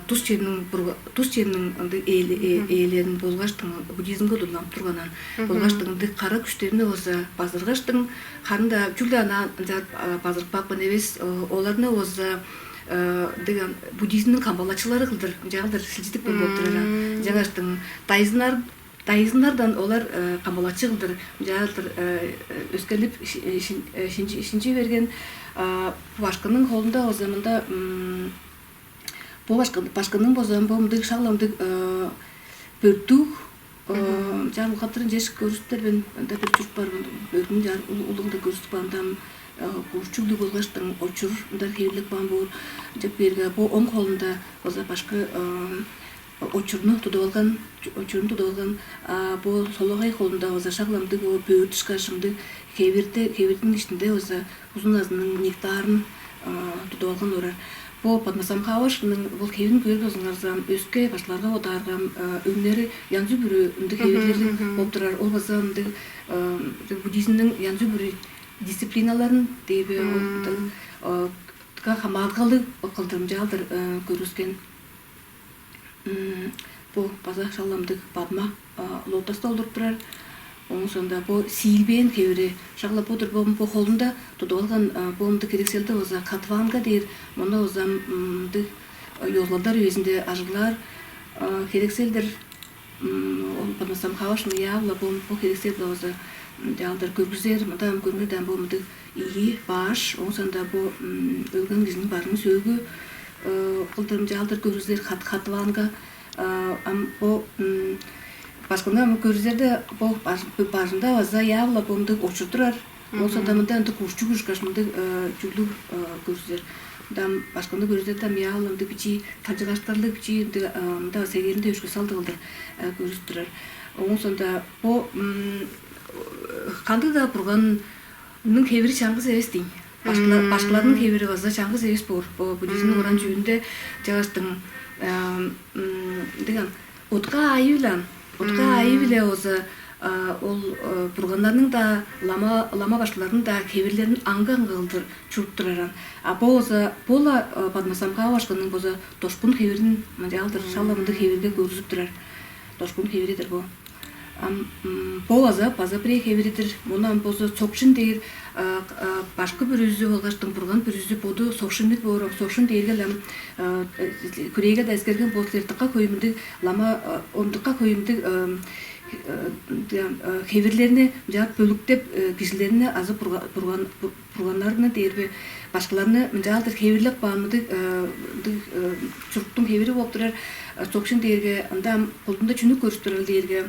тус черниң, тус черниң ындыг ээлерин болгаштың, буддизмге удурланып турганын болгаштың, ындыг кара күштерни болза базыргаштың, харын-даа чүгле анаа ынчаар базырып каапкан эвес, оларны болза ындыг буддизмниң камгалакчылары кылдыр ынчаалдыр силчидипкен болуп турар. Ынчангаштың дайзыннар дайзыннардан олар камгалакчы кылдыр ынчаалдыр өскерлип шинчи берген. Башкының холунда болза мында бо башкы, башкының болза бо мындыг шак-ла мындыг бөрттүг, чаар улгаттырын чеш көрүстер мен ында бир чуруп бар, бөрттүң чаар улугунда көрүстүп каан, ында куурчуглуг болгаштың очур ындар хевирлеп каан боор. Ынчап кээрге бо оң холунда болза башкы очурну тудуп алган, очурну тудуп алган. А бо солагай холунда болза шак-ла мындыг бөрт ышкаш мындыг хевирде, хевирдиң иштинде болза узун назының нектарын тудуп алган орар. Бо Падмасамхавашкының бул хевирин көөр болзуңарза, өске башкыларга бодаарга, өңнери янзы-бүрү ындыг хевирлерлиг болуп турар. Ол база ындыг буддизмниң янзы-бүрү дисциплиналарын дээбе, ындыг хамаарылгалыг кылдырымчаалдыр көргүскен. Бо база шаламдыг Падма лотоста олуруп турар. Оон соонда бо сиилбээн хевири шак-ла бо-дур. Бо, бо холунда тудуп алган бо ындыг херекселди база катванга дээр, мону база ындыг ёзулалдар үезинде ажыглаар херекселдер. Ол Падмасамхавашкының яап-ла бо, бо херекселди база чаалдар көргүзер, мында ам көрүңер даан, бо мындыг ийи баш, оон соонда бо өлген кижиниң бажының сөөгү кылдырымчаалдыр көргүзер кат-, катванга. Ам бо башкыны ам көргүзерде, бо бажында база яап-ла бо мындыг очур турар. Ол соонда мында ындыг курчуг ышкаш мындыг чүглүг көргүзер. Мында ам башкыны көргүзерде ам яап-ла мындыг бичии талчыгаштарлыг, бичии ындыг мында сегеринде өшкү салдыгылдыр көргүзүп турар. Оон соонда бо кандыг-даа бурганның хевири чаңгыс эвес дейн. Башкыларның хевири база чаңгыс эвес боор. Бо буддизмниң уран чүүлүнде чагыштың дыган утка айы-биле, утка айы-биле база ол бурганнарның-даа, лама, лама башкыларның-даа хевирлерин аңгы-аңгы кылдыр чуруп тураран. А бо база, бо-ла Падмасамхава башкының база дошкун хевирин мынчаалдыр шала мындыг хевирге көргүзүп турар. Дошкун хевири-дир бо. Ам бо база, база бирээ хевири-дир. Муну ам болза Цокшин дээр башкы бүрүзү болгаштың бурган бүрүзү боду Цокшинниг боор. Цокшин дээрге ам хүрээге-даа эскерген болзуңар, дыка хөй мындыг лама, ондукка хөй мындыг хевирлерни мынчаар бөлүктеп, кижилерни азы бурган бурганнарны дээрге башкыларны мынчаалдыр хевирлеп каан мындыг, мындыг чуруктуң хевири болуп турар. Цокшин дээрге ында ам холунда чүнү көрүп турар дээрге,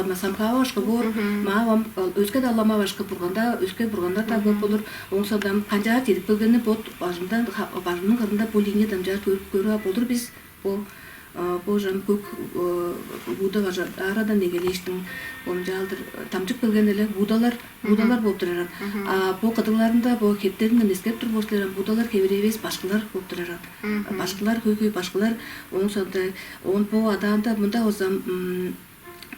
Падмасамхава башкы боор, маавам өске далама башкы бурганда, өске бургандар да көп болур. Оңсадан канчаар чедип келгени бот бажында, бажының кырында бу линия дамчаар көрүп болур бис. Бу божам көк Будда бажа арадан эгелээштиң омчаалдыр дамчып келген эле Буддалар, Буддалар болуп тураран. А бу кыдыгларында бу хептеринден эскеп тур болсуларан Буддалар хевиревес башкылар болуп тураран. Башкылар, хөй-хөй башкылар. Оң сонда он бу адаанда мында озам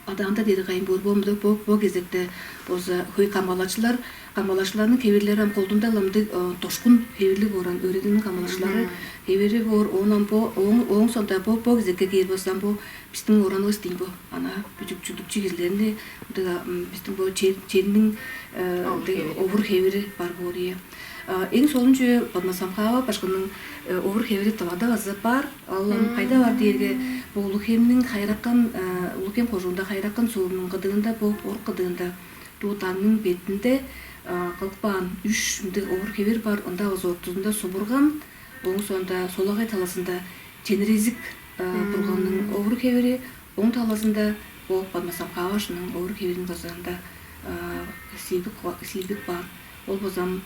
адаанда деди кайын боор бо мында бо бо кезекте оза хөй камгалачылар, камгалачыларның хевирлери ам колдунда ламдыг тошкун хевирлиг бооран өөрединиң камгалачылары хевири боор. Оон ам бо ооң сонда бо бо кезекке кээр болсам бу биздин оранывыс дейн бу ана бүдүк чүдүкчү кирлерни мындыг биздин бо черниң овур хевири бар боор. Ийе. Эң солун чүве Бадмасамхаава башкының овур хевири тывада база бар. Аллам кайда бар дээрге бо улуг хемниң хайраккан улуг хем кожуунда хайраккан суурунуң кыдыында бо орук кыдыында дуу даңның бетинде кылып каан үш мындыг овур хевир бар. Ында база ортузунда субурган, оң соонда солагай талазында ченирезик бурганның овур хевири, оң талазында бо Бадмасамхаавашының овур хевирин база ында сиилбик сиилбик баан. Ол базам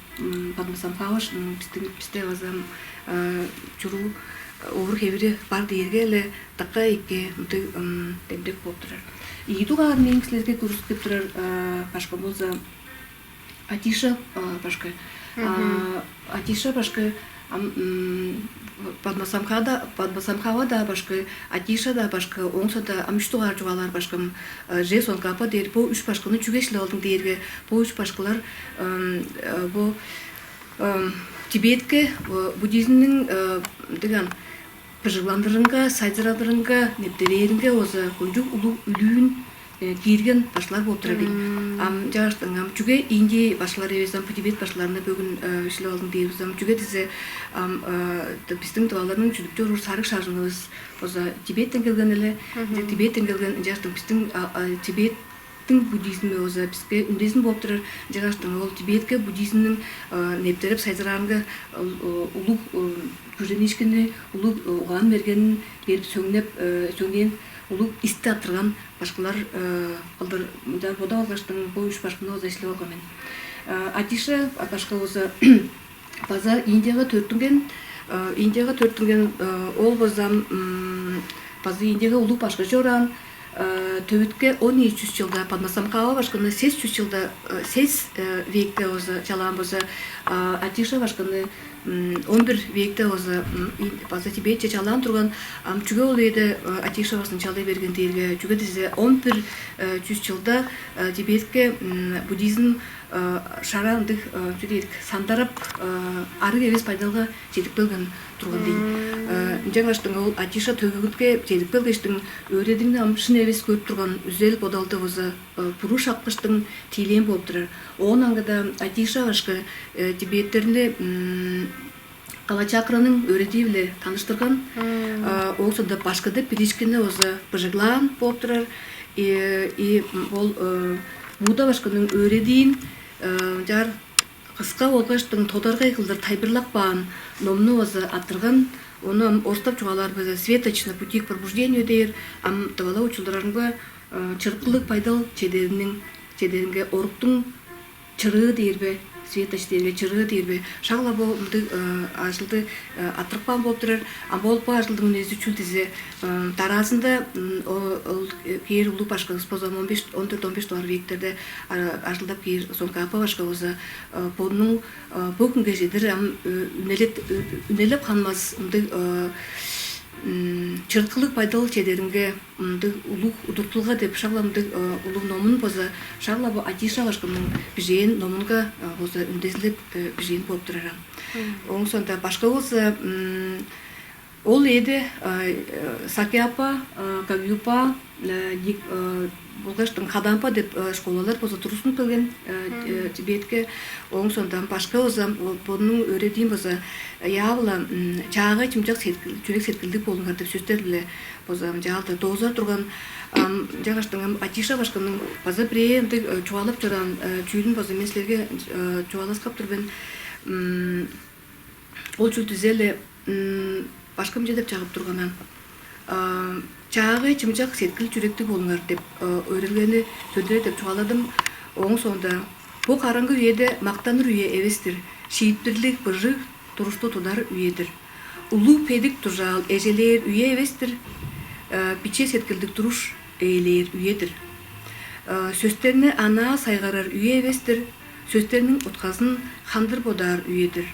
Бадмасамхаавашының биздин бисте базам чуруу овур хевири бар дээрге эле дыка эки мындыг демдек болуп турар. Ийи дугаар мээң силерге көргүзүп турар башка болза Атиша башкы. Атиша башкы ам Бадмасамхада Бадмасамхава да башкы, Атиша да башкы, оңсада ам үч дугаар чугаалаар башкым же Сонгапа дээр бо үч башкыны чүге шилип алдың дээрге бо үч башкылар бо Тибетке буддизмниң деген быжыгландырынга, сайзырадырынга, нептерээринге оза кончуг улуг үлүүн киирген башкылар болуп турар дейм. Ам чааштың ам чүге Индия башкылар эвес ам Тибет башкыларына бөгүн шилип алдым дээбиз ам чүге дизе ам биздин дываларның чүдүп чоруур сарыг шажынывыс оза Тибеттен келген эле. Тибеттен келген чааштың биздин Тибеттин буддизми оза биске үндезин болуп турар. Чааштың ол Тибетке буддизмниң нептереп сайзыраанга улуг күжениишкини улуг угаан мергенин берип сөңнеп сөңээн улуг исти аттырган башкылар кылдыр мынчаар бодап алгаштың бо үш башкыны база эшилип алган мен. Адиша башкы болза база Индияга төрүттүнген, Индияга төрүттүнген ол база база Индияга улуг башкы чораан. Төвүтке он ийи чүс чылда Падмасамхава башкыны сес чүс чылда сес векте база чалаан база Адиша башкыны он бир векте база база Тибетче чалаан турган. Ам чүге ол эде Атишевасын чалый берген дээрге чүге дизе он бир чүс чылда Тибетке буддизм шара ындыг чү дээрик сандарап арыг эвес байдалга чедип келген турган дейн. Ынчангаштың ол Атиша төгүгүтке чедип келгештиң өөредигни ам шын эвес көрүп турган үзел бодалды база буруу шапкыштың тиилээн болуп турар. Оон аңгыда Атиша башкы тибеттерни Калачакранын өөредии-биле таныштырган. Ол сонда башкыдып билишкини оза быжыглаан болуп турар. И ол Будда башкының өөредиин чаар кыска болгаштың тодаргай кылдыр тайбырлап каан номну оза аттырган. Ону ам орустап чугаалаар болза светоч на пути к пробуждению дээр. Ам дывалап учулдурарынга чырыткылыг байдал чедериниң чедеринге оруктуң чырыы дээр бе, Светоч дээр бе, чырыы дээр бе, шак-ла бо мындыг ажылды арттырып каан болуп турар. А бо, бо ажылдың үнези чүл дизе, дараазында ол кээр улуг башкывыс болза, он беш, он дөрт, он беш дугаар вектерде ажылдап кээр Цонкапа башкы болза, бодунуң бо хүнге чедир ам үнелеп, үнелеп ханмас мындыг чырыткылыг байдал чедеринге мындыг улуг удуртулга деп шак-ла мындыг улуг номун база шак-ла бо Атиша башкының бижээн номунга база үндезилеп бижээн болуп турар ам. Ооң соонда башка болза, ол ээде Сакьяпа, Кавьюпа, Ник- болгаштың Кадампа деп школалар база тургустунуп келген Тибетке. Ооң соонда башка база бодунуң өөредиин база яавыла чаагай чымчак сеткил, чүрек сеткилдиг болуңар деп сөстер-биле база ынчаалдыр доозар турган. Ынчангаштың ам Атиша башкының база бирээ ындыг чугаалап чораан чүүлүн база мен силерге чугааласкап тур мен. Ол чүл дизе-ле башкы мынча деп чагып турган ам: «Чаагай чымчак сеткил чүректиг болуңар» деп өөредилгени сөндүрер деп чугааладым. Ооң соонда: «Бо караңгы үеде мактаныр үе эвес-тир, шиитпирлиг, быжыг турушту тудар үе-дир. Улуг бедик дужаал эжелээр үе эвес-тир, биче сеткилдиг туруш ээлээр үе-дир. Сөстерни анаа сайгарар үе эвес-тир, сөстерниң утказын хандыр бодаар үе-дир.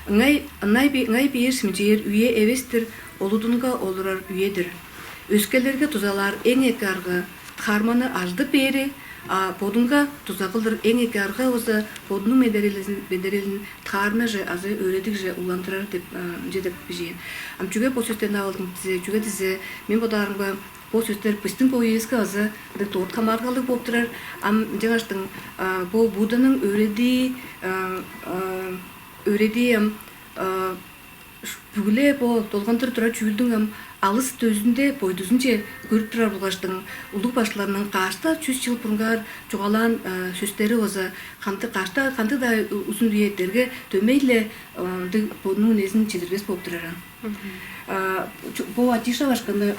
Ыңай, ыңай, ыңай бээр шимчээр үе эвес-тир, олудунга олурар үе-дир. Өскелерге дузалаар эң эки арга тхаарманы ажыдып бээри, а бодунга дуза кылыр эң эки арга болза бодунуң медерелин, медерелин тхаармаже азы өөредигже уландырар» деп ынча деп бижээн. Ам чүге бо сөстерни алдым дизе, чүге дизе мен бодаарымга бо сөстер бистиң боювуска база ындыг дорт хамаарылгалыг болуп турар. Ам ынчангаштың бо Будданың өөредии, өөредии ам бүгү-ле бо долгандыр турар чүүлдүң ам алыс дөзүнде, бойдузунче көрүп турар болгаштың, улуг башкыларның каш-даа чүс чыл бурунгаар чугаалаан сөстери база кандыг, каш-даа, кандыг-даа узун үе эртерге, дөмей-ле ындыг бодунуң үнезин чидирбес болуп турар ам. Бо Атиша башкыны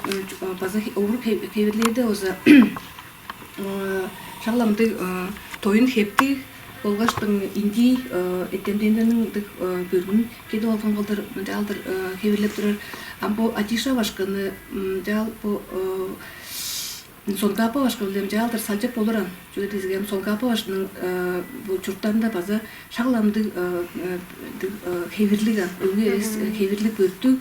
база овур хевирлээрде база шак-ла мындыг тоюн хептиг болгаштың индий эртемденнерниң мындыг бөргүн кедип алган кылдыр мынчаалдыр хевирлеп турар. Ам бо Атиша башкыны мынчаал бо Цонкапа башкы-биле мынчаалдыр салчып болур ам. Чүге дезге ам Цонкапа башкының бо чуруктарында база шак-ла мындыг хевирлиг ам, өңү эвес хевирлиг бөрттүг,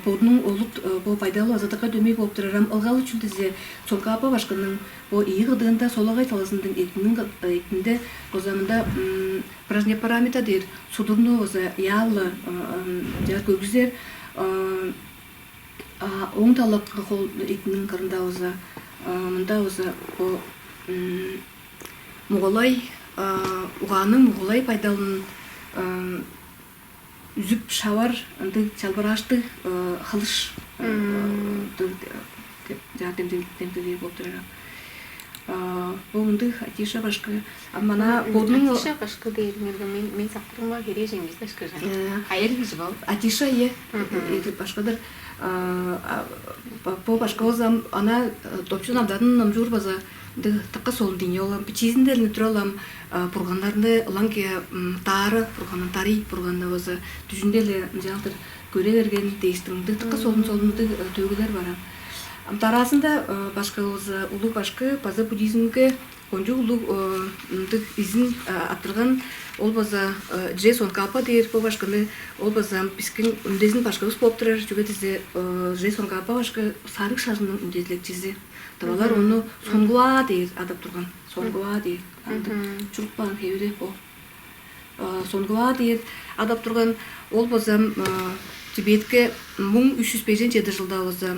бодунуң олут бо байдалы база дыка дөмей болуп турар ам. Ылгалы чүл дизе Цонкапа башкының бо ийи кыдыында солагай талазының эъдиниң, эъдинде база мында Прашнепарамита дээр судурну база яавла чаар көргүзер. Оң талакы хол эъдиниң кырында база мында база бо мугалай, угаанның мугалай байдалын үзүп шавар ындыг чалбырааштыг хылыш ындыг деп жаатем демдеглээр болуп турар. Бо мындыг Атиша башкы. А мана бодунуң Атиша башкы дээриңерге мен мен сактырыма херээжен кижи дашкыжа. Э, Айыр кижи бол. Атиша, э, Мгм. Эдип башкыдыр. Бо башкы болзам ана допчу намдарын номчуур база ындыг тыкка солун дийни олам бичиизинде эле туралам. Бурганнарны ылаңке таары бурганын тарый бурганны база дүжүндө эле ынчаалдыр көре берген дээштиң ындыг тыкка солун солун ындыг төөгүлер бар. Ам дараазында башкы болза улуг башкы база буддизмге кончуг улуг ындыг изин арттырган. Ол база Дже Сонгапа дээр бо башкыны, ол база бискен үндезин башкыбыз болуп турар. Чүге дизе Дже Сонгапа башкы сарыг шажынның үндезилекчизи. Тывалар ону сонгуа дээр адап турган. Сонгуа дээр андыг чуруп каан хевири бо. Сонгуа дээр адап турган. Ол база Тибетке муң үч жүз бежен чеди жылда база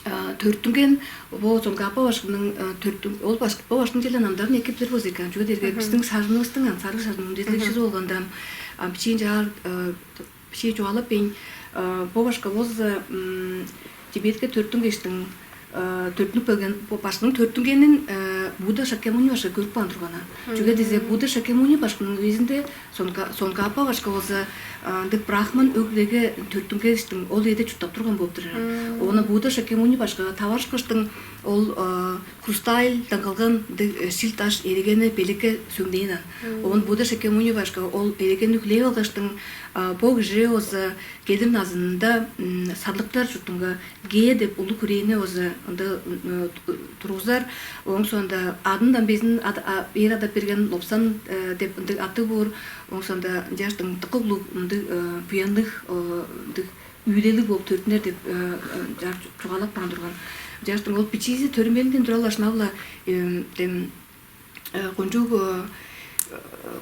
төрүттүнген. Бо Цонгапа башкының төрүттүн ол башкы бо башкының челе намдарын эки билир болза экен. Чүге дээрге биздин шажыныбыздың ан сарыг шажынның үндезилекчизи болганда бичиин чаар бичии чугаалап бейн. Бо башка болза Тибетке төрүттүнгештиң төрүттүнүп келген башкының төрүттүнгенин Будда Шакьямуни башкы көрүп каан турган. Чүге дизе Будда Шакьямуни башкының үезинде Цонкапа башкы болза ындыг брахман өг-бүлеге төрүттүнгештиң, ол үеде чурттап турган болуп турар. Ону Будда Шакьямуни башкыга таварышкыштың, ол хрусталь даңгылган ындыг шил-даш эрегени белекке сөңнээн. Оон Будда Шакьямуни башкы ол эрегени хүлээп алгаштың, бо кижи болза келир назынында сарлыктар чуртунга Гея деп улуг хүрээни болза ында тургузар. Ооң соонда адындан безин эр адап берген Лопсан деп ындыг аттыг боор. Ооң соонда ынчааштың дыка улуг ындыг буянныг ындыг үүлелиг болуп төрүттүнер деп чугаалап каан турган. Ынчааштың ол бичиизи төрүмелинден тура-ла шынап-ла дем кончуг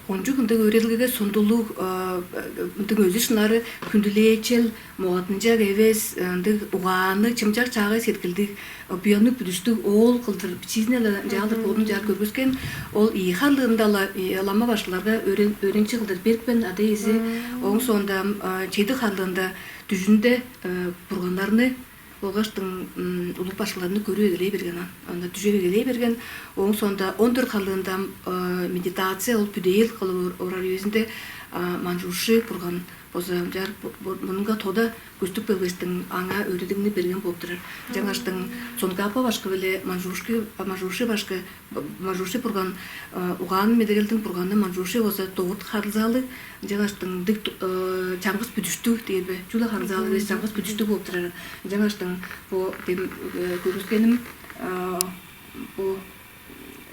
кончуг ындыг өөредилгеге сундулуг, ындыг өзү шынары хүндүлээчел, могаттынчак эвес, ындыг угаанныг, чымчак чаагай сеткилдиг, буянныг бүдүштүг оол кылдыр, бичиизине-ле ынчаалдыр бодун чаар көргүскен. Ол ийи харлыында-ла лама башкыларга өөренчи кылдыр берипкен ада-иези. Ооң соонда чеди харлыында дүжүнде бурганнарны болгаштың улуг башкыларны көрүп эгелей берген, анда дүжеп эгелей берген. Ооң соонда он дөрт харлыында медитация, ол бүдээр кылып орар үезинде Манжуши бурган база ынчаар мурнунга тода көстүп келгештиң, аңаа өөредигни берген болуп турар. Ынчангаштың Цонкапа башкы биле Манжуши башкы Манжуши бурган угаан медерелдиң бурганы Манжуши болза догут харылзаалыг, ынчангаштың дык чаңгыс бүдүштүг дээр бе, чүгле харылзаалыг эвес, чаңгыс бүдүштүг болуп турар. Ынчангаштың бо дем көргүскеним бо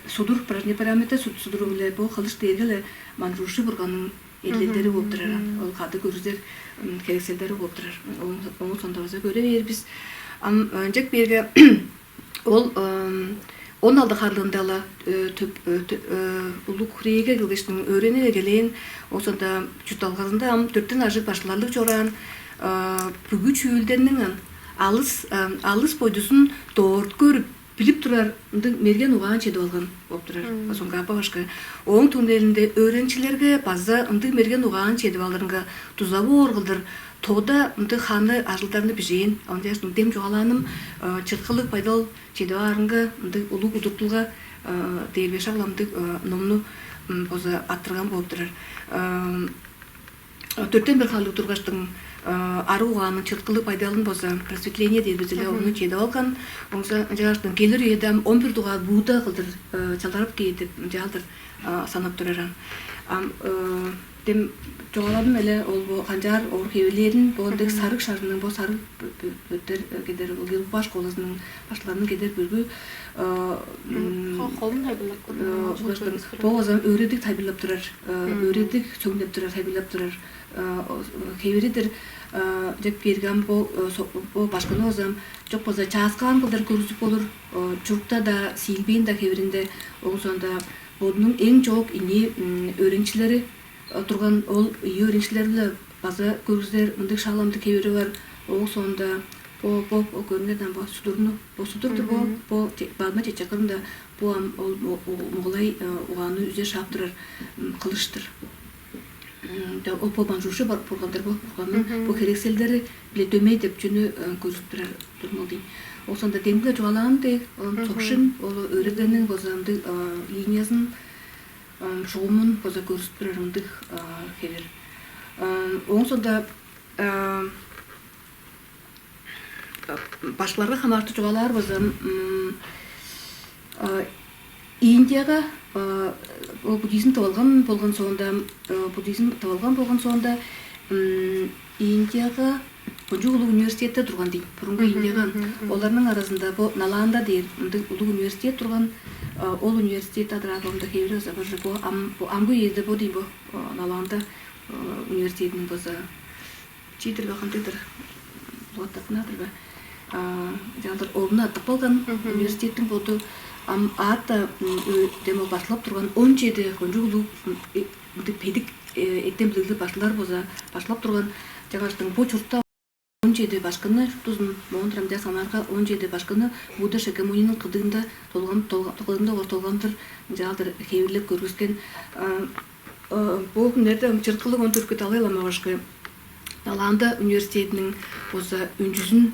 судур, Прожни Парамита судуру-биле бо кылыш дээрге-ле Манжуши бурганның эрлелдери болуп турар. Ол кады көргүзер херекселдери болуп турар. Оон сондаваза көре бээр бис. Ам ынчак бээрге ол он алды харлыында-ла төп улуг хүрээге келгештиң өөренип эгелээн. Ооң соонда чуртталгазында ам дөртен ажыг башкыларлыг чораан, бүгү чүүлдерниң алыс алыс бойдузун дорт көрүп, билип турар ындыг мерген угаан чедип алган болуп турар Цонкапа башкы. Ооң түңнелинде өөреникчилерге база ындыг мерген угаан чедип алырынга дуза боор кылдыр тода ындыг ханы ажылдарны бижээн. Ынчангаштың дем чугаалааным чырткылыг байдал чедип аарынга ындыг улуг удуртулга дээр бе, шак-ла ындыг номну база арттырган болуп турар. Дөртен бир харлыг тургаштың арыг угаанның чырткылыг байдалын база просветление дээр бис эле, ону чедип алган. Ынчангаштың келир үеде ам он бир дугаар Будда кылдыр чалдарып кээр деп ынчаалдыр санап турар. Ам дем чугааланым эле ол бо канчаар оор хевирлээрин, бо ындыг сарыг шажынның, бо сарыг бөттер кедер, ол Гелугбаш школазының башкыларының кедер бөлгү холун тайылбырлап көрдүм. Бо база өөредиг тайылбырлап турар, өөредиг сөңнеп турар, тайылбырлап турар хевири-дир. Деп кээрге ам бо башкыны база чок база чааскаан кылдыр көргүзүп болур, чурукта-даа, сиилбээн-даа хевиринде. Ооң соонда бодунуң эң чоок ийи өөреникчилери турган, ол ийи өөреникчилери-биле база көргүзер мындыг шак-ла мындыг хевири бар. Ооң соонда бо бо көрүңерден бо судурну, бо судур-дур бо, бо бадма чечек кырында бо ам ол мугалай угаанны үзе шаап турар кылыш-тыр. Ол бо Манжуши бурган-дыр, бо бурганның бо херекселдери-биле дөмей деп чүнү көргүзүп турар турмал дейм. Ооң соонда демги чугаалаан дег, Цокшин ол өөредилгениң база ындыг линиязын, шугумун база көргүзүп турар ындыг хевир. Ооң соонда башкыларга хамаарыштыр чугаалаар болза, Индияга буддизм тып алган болган соонда, буддизм тып алган болган соонда, Индияга кончуг улуг университеттер турган дейм. Бурунгу Индияга оларның аразында бо Наланда дээр мындыг улуг университет турган. Ол университет адыраар болумда хевири база бо ам бо амгы үеде бо дейм, бо Наланда университетиниң база чиидир бе, кандыг-дыр, улуг аттап каан-дыр бе, чаалдыр орнун аттып калган университеттиң боду. Ам аата дем ол башкылап турган он чеди кончуг улуг мындыг бедик эртем-билиглиг башкылар болза башкылап турган. Чаңгаштың бо чуртта он чеди башкыны, шуптузун моон турамча санаарга, он чеди башкыны Будда Шакьямуниниң кыдыында долган, кыдыында долгандыр, чаалдыр хевирлеп көргүскен. Бо хүннерде ам чырткылыг он дөрткү Далай-лама башкы Налаанда университединиң база өнчүзүн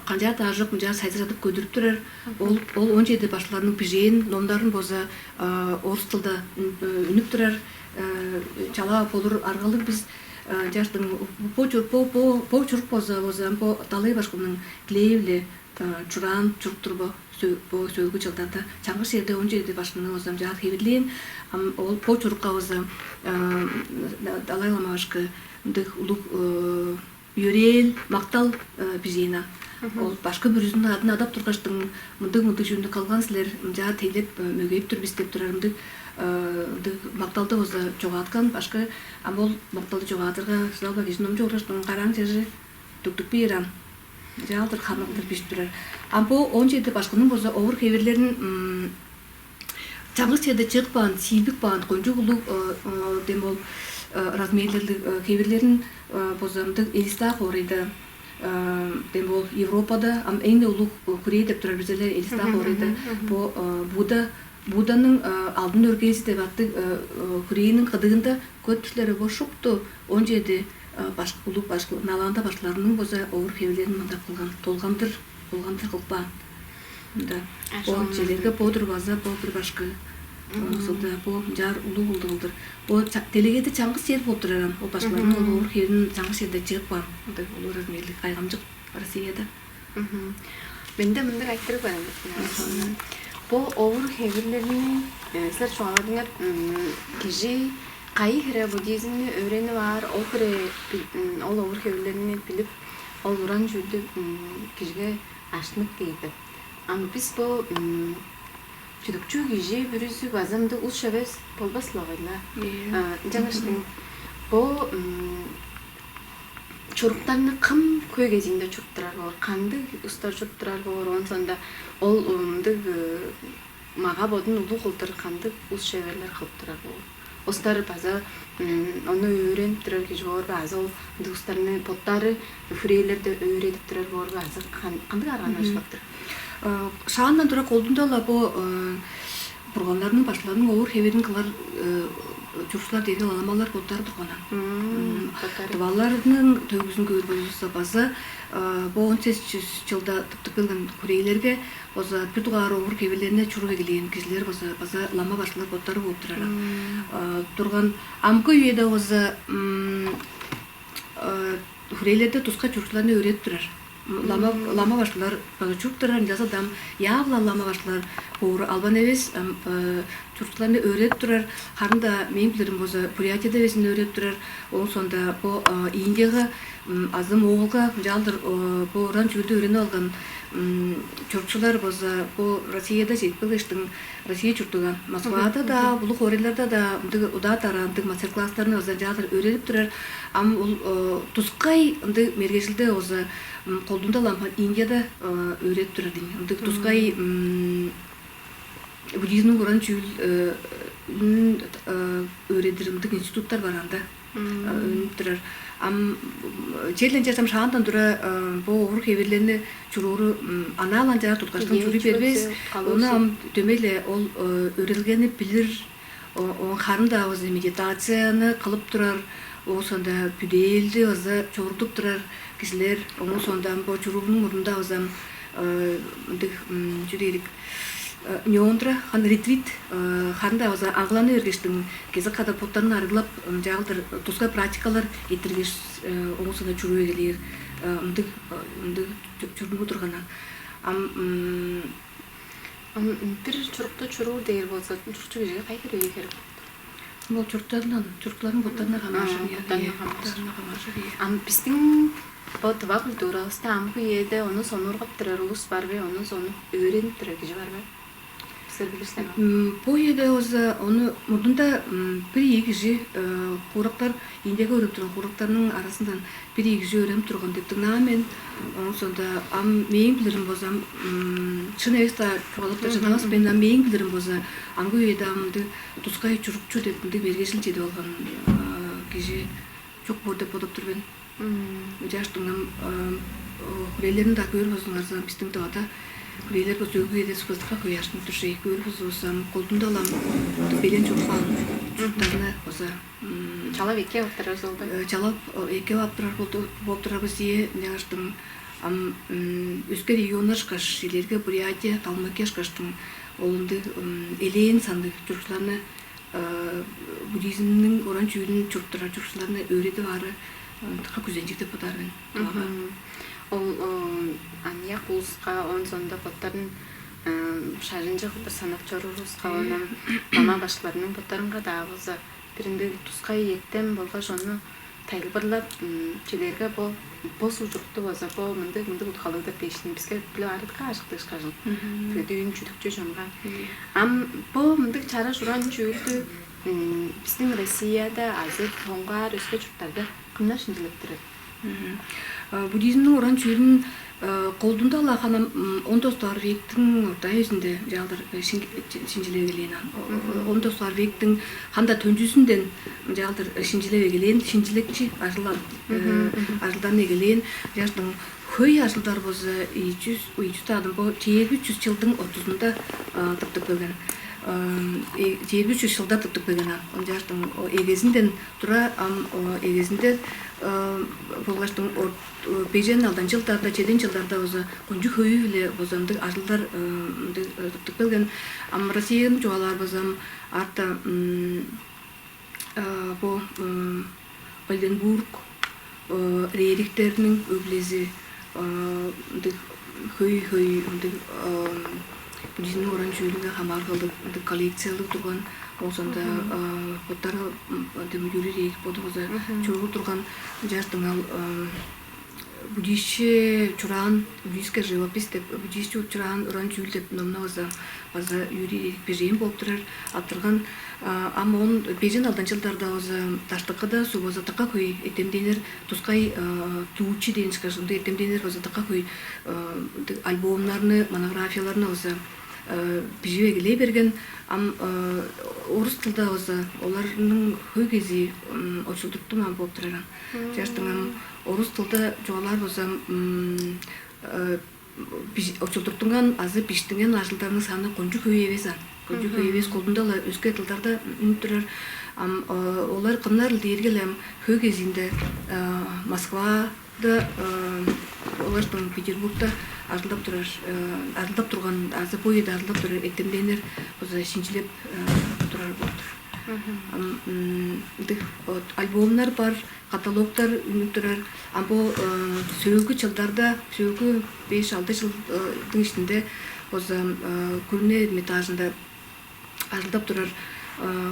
канчаар-даа аажок мынчаар сайзырадып көдүрүп турар. Ол ол он чеди башкыларның бижээн номнарын база орус тылда үнүп турар. Чалаа болур аргалыг бис. Чаштың бо чур- бо бо бо чурук болза болза бо Далай башкының дилээ-биле чураан чурук-тур бо. Бо сөөлгү чылдарда чаңгыс черде он чеди башкының озамчаар хевирлээн. Ам ол бо чурукка база Далай лама башкы ындыг улуг йөрээл мактал бижээн. Ол башкы бүрүзүнүң адын адап тургаштың мындыг мындыг чүнү кылган силер, мынчаар тейлеп мөгейип тур бис деп турар ындыг ындыг макталды база чогааткан башкы. Ам ол макталды чогаадырга шыдалбай кижи номчу оргаштың караң чажы дүктүп бээр ам. Жалдыр хамыктыр бижип турар. Ам бо он чеди башкының база овур хевирлерин чаңгыс черде чыгып каан, сиилбип каан кончуг улуг дем ол размерлерлиг хевирлерин база ындыг Элиста хоорайда, дем ол Европада ам эң улуг хүрээ деп турар бизеле Элиста хоорайда. Бо Будда Будданың алдын өргээзи деп аттыг хүрээниң кыдыында көт кижилер бо шупту он чеди баш улуг баш налаанда башкыларының база овур хевирлерин мында кылган, долгандыр долгандыр кылып каан. Мында ол челерге бодур база бо бир башкы. Ошолда бо ынчаар улуу кылдыгылдыр. Бо делегеде чаңгыс чер болуп турар ам. Ол башкыларның ол овур хевин чаңгыс черде чыгып каан. Мында улуу размерлик кайгамчык Россияда. Менде мындыг айтырыг бар. Бо овур хевирлерни силер чугааладыңар, кижи кайы хире буддизмни өөренип аар, ол хире ол овур хевирлерни билип, ол уран чүүлдү кижиге аштынып кээр деп. Ам бис бо чүдүкчү кижи бүрүзү база мындыг ус эвес болбас-ла койла. Ынчангаштың бо чуруктарны кым хөй кезиинде чуруптурар боор, кандыг устар чуруптурар боор, оон соонда ол ындыг мага бодун улуг кылдыр кандыг ус шеверлер кылып турар боор? Устар база ону өөренип турар кижи боор бе азы ол ындыг устарны боттары хүрээлерде өөредип турар боор бе азы кандыг арганы ашлаптыр? Шаандан тура колдунда-ла бо бурганнарның башкыларының овур хевирин кылар чурукчулар дээрге ламалар боттары турганнар. Тываларның төгүзүн көөр болзувусса база бо он сес чылда тыптып келген хүрээлерге база бир дугаар овур хевирлерине чуруп эгелээн кижилер база база лама башкылар боттары болуп турар. Турган амгы үеде база хүрээлерде тускай чурукчуларны өөредип турар. Лама лама башкылар база чуруп турар, ынчалза-даа ам яап-ла лама башкылар боору албан эвес. Чурукчуларны өөредип турар. Харын-даа мээң билирим болза Бурятияда безин өөредип турар. Ооң соонда бо Индияга азы Моголга ынчаалдыр бо уран чүүлдү өөренип алган чурукчулар болза бо Россияда чедип келгештиң Россия чурттуган Москвада-даа улуг хоорайларда-даа ындыг удаа-дараа ындыг мастер-класстарны база ынчаалдыр өөредип турар. Ам ол тускай ындыг мергежилде болза колдуунда ламхан Индияда өөредип турар дейн. Ындыг тускай буддизмниң уран чүүлүн өөредир ындыг институттар бар анда. Өнүп турар. Ам черле ынчаарсам шаандан тура бо овур хевирлерни чурууру анаал ынчаар туткаштан чуруй бербес. Ону ам дөмей-ле ол өөрелгени билир. Оон харын-даа база медитацияны кылып турар, ооң соонда бүдээлди база чорудуп турар кижилер, ооң соонда бо чуруунуң мурнунда база мындыг чүү дээрик, нёндра ханы ретрит харын-даа база аңгыланы бергештиң кезек када боттарын арыглап, ынчаалдыр тускай практикалар эрттиргеш, ооң соонда чуруу эгелээр ындыг ындыг чурнуу турганнар. Ам Ам бир чурукту чуруур дээр болза, чурукчу кижиге кайы хире үе херек болуп турар? Бул чуруктардан, чуруктарның боттарына хамааржыр. Боттарына хамааржыр. Боттарына хамааржыр, ийе. Ам биздин бо тыва культурабызда амгы үеде ону сонуургап турар улус бар бе, ону сонуп өөренип турар кижи бар бе? Силер билир силер. Бу үеде болза ону мурнунда бир ийи кижи куурактар, Индияга өөрүп турган куурактарның арасындан бир ийи кижи өөренип турган деп дыңнаан мен. Ооң соонда ам мээң билирим болза, ам шын эвес-даа чугаалап-даа чыдавас мен, ам мээң билирим болза, амгы үеде ам ындыг тускай чурукчу деп ындыг мергежил чедип алган кижи чок боор деп бодап тур мен. Ынчааштың ам хүрээлерин-даа көөр болзуңарза, бистиң Тывада хүрээлер бо сөөлгү үеде спортка куяаштың дүржей көөр болзувусса, ам колдуунда-ла ам белен чуруп каан. чурттарны база чалап эки алыптырар солда. Чалап эки алыптырар болуп турарбыз ийе. Ынчангаштың ам өске регионнар ышкаш, силерге Бурятия, Калмыкия ышкаштың ол ындыг элээн санныг чурукчуларны, буддизмниң уран чүүлүн чуруп турар чурукчуларны өөредип аары дыка күзенчиг деп бодаар мен. Ол аныяк улуска, оон соонда боттарын шажынчы кылдыр санап чоруур улуска, оон ам мама башкыларның боттарынга-даа болза бир ындыг тускай эртем болгаш ону тайылбырлап, чүлерге бо бо сужукту база бо мындыг мындыг уткалыг-дыр дээшин биске билип аарыдыкка ажыктыышка ажыл. Бүдүүн чүдүкчү чонга. Ам бо мындыг чараш уран чүүлдү биздиң Россияда азы соңгаар өске чурттарда кымнар шинчилеп турар? Буддизмниң уран чүүлүн колдунда-ла ханам он тостуар вектиң орта эвезинде жалдыр шинчилеп эгелээн ан. Он тостуар вектиң ханда төнчүзүнден жалдыр шинчилеп эгелээн, шинчилекчи ажылдан ажылдан эгелээн. Жаштың хөй ажылдар болза ийи чүс ийи чүс таадын бо чээрби чүс чылдың ортузунда тыптып келген. Чээрби чүс чылда тыптып келген ан. Жаштың эгезинден тура ам эгезинде болгаштың бежен алдан чылдарда, чеден чылдарда база кончуг хөйү-биле база ындыг ажылдар ындыг тыптып келген. Ам Россияны чугаалаар базам арта бо Ольденбург, Рерихтерниң өглези, ындыг хөй-хөй ындыг буддизмниң уран чүүлүнге хамаарылгалыг ындыг коллекциялыг турган, озанда боттары ындыг юрий боду база чоруур турган жаштыңал буддийсче чураан, буддийская живопись деп, буддийсче чураан уран чүүл деп номну база база юрий бежээн болуп турар, аптырган. Ам он бежен алдан чылдарда база даштыкыда су база дыка хөй этемденер, тускай дуучи дээн ышкаш ындыг этемденер база дыка хөй ындыг альбомнарны, монографияларны база бижип эгелей берген. Ам орус тылда база оларның хөй кезии очулдуруптуң ам болуп турар. Жаштың ам орус тылда чугаалаар база очулдуртунган азы биштинген ажылдарның саны кончуг хөй эвес ан. Кончуг хөй эвес, колдунда-ла өске тылдарда үнүп турар. Ам олар кымнарыл дээрге-ле ам хөй кезиинде Москвада, олардан Петербургда ажылдап турар, ажылдап турган азы бо үеде ажылдап турар эртемденнер база шинчилеп турар болуп тур. Ам ындыг альбомнар бар, каталогтар үнүп турар. Ам бо сөөлгү чылдарда, сөөлгү беш-алды чылдың иштинде база Күрүне Эрмитажында ажылдап турар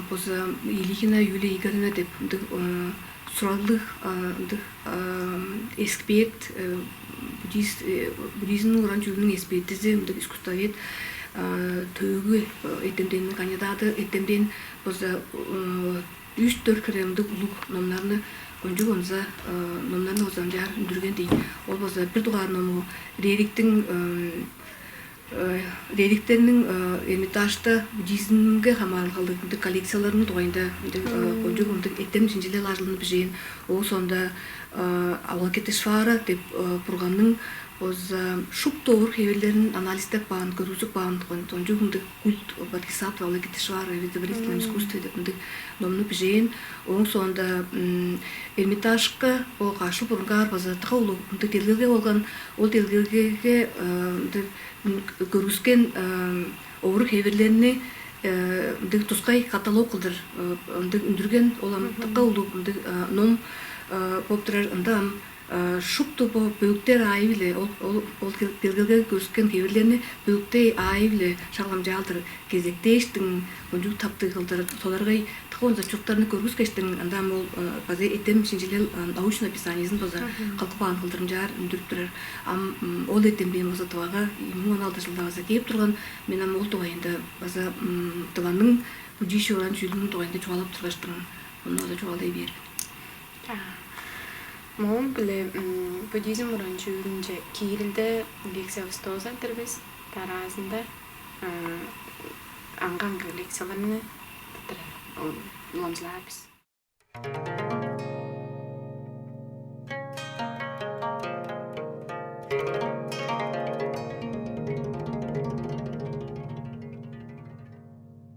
база Елихина Юлия Игоревна деп ындыг сураглыг ындыг эксперт, буддист, буддизмниң уран чүүлүнүң экспертизи, ындыг искусствовед, төөгү эртемденниң кандидаты, эртемден база үш-дөрт хире ындыг улуг номнарны, кончуг онза номнарны озанчаар үндүрген дей. Ол база бир дугаар ному Рериктиң Рериктиниң Эрмитажта буддизмге хамаарылгалыг ындыг коллекцияларының дугайында ындыг кончуг ындыг эртем шинчилел ажылын бижээн. Ооң соонда Авалокитешвара деп бурганның база шупту овур-хевирлерин анализдеп каан, көргүзүп каан, кончуг ындыг культ Бодхисаттва Авалокитешвара в изобразительном искусстве деп ындыг номну бижээн. Ооң соонда Эрмитажка бо каш чыл бурунгаар база дыка улуг ындыг делгелге болган. Ол делгелгеге ындыг көргүскен овур-хевирлерни ындыг тускай каталог кылдыр ындыг үндүрген. Ол ам дыка улуг ындыг ном болуп турар. Ында ам шупту бо бөлүктер аайы-биле, ол ол ол делгелгеге көргүскен хевирлерни бөлүктей аайы-биле шак ам чаалдыр кезектээштиң, кончуг таптыг кылдыр соларгай дыка онза чуруктарны көргүскештиң, анда ам ол база эртем шинчилел научный описаниезин база кылып каан кылдырымчаар үндүрүп турар. Ам ол эртемден база Тывага эки муң он алды чылда база кээп турган. Мен ам ол дугайында база Тываның буддийсче уран чүүлүнүң дугайында чугаалап тургаштың, ону база чугаалай бээр мен. Моон-биле буддизм уран чүүлүнче киирилде лекциявысты озар-дыр бис. Дараазында аңгы-аңгы лекцияларны уламчылаар бис.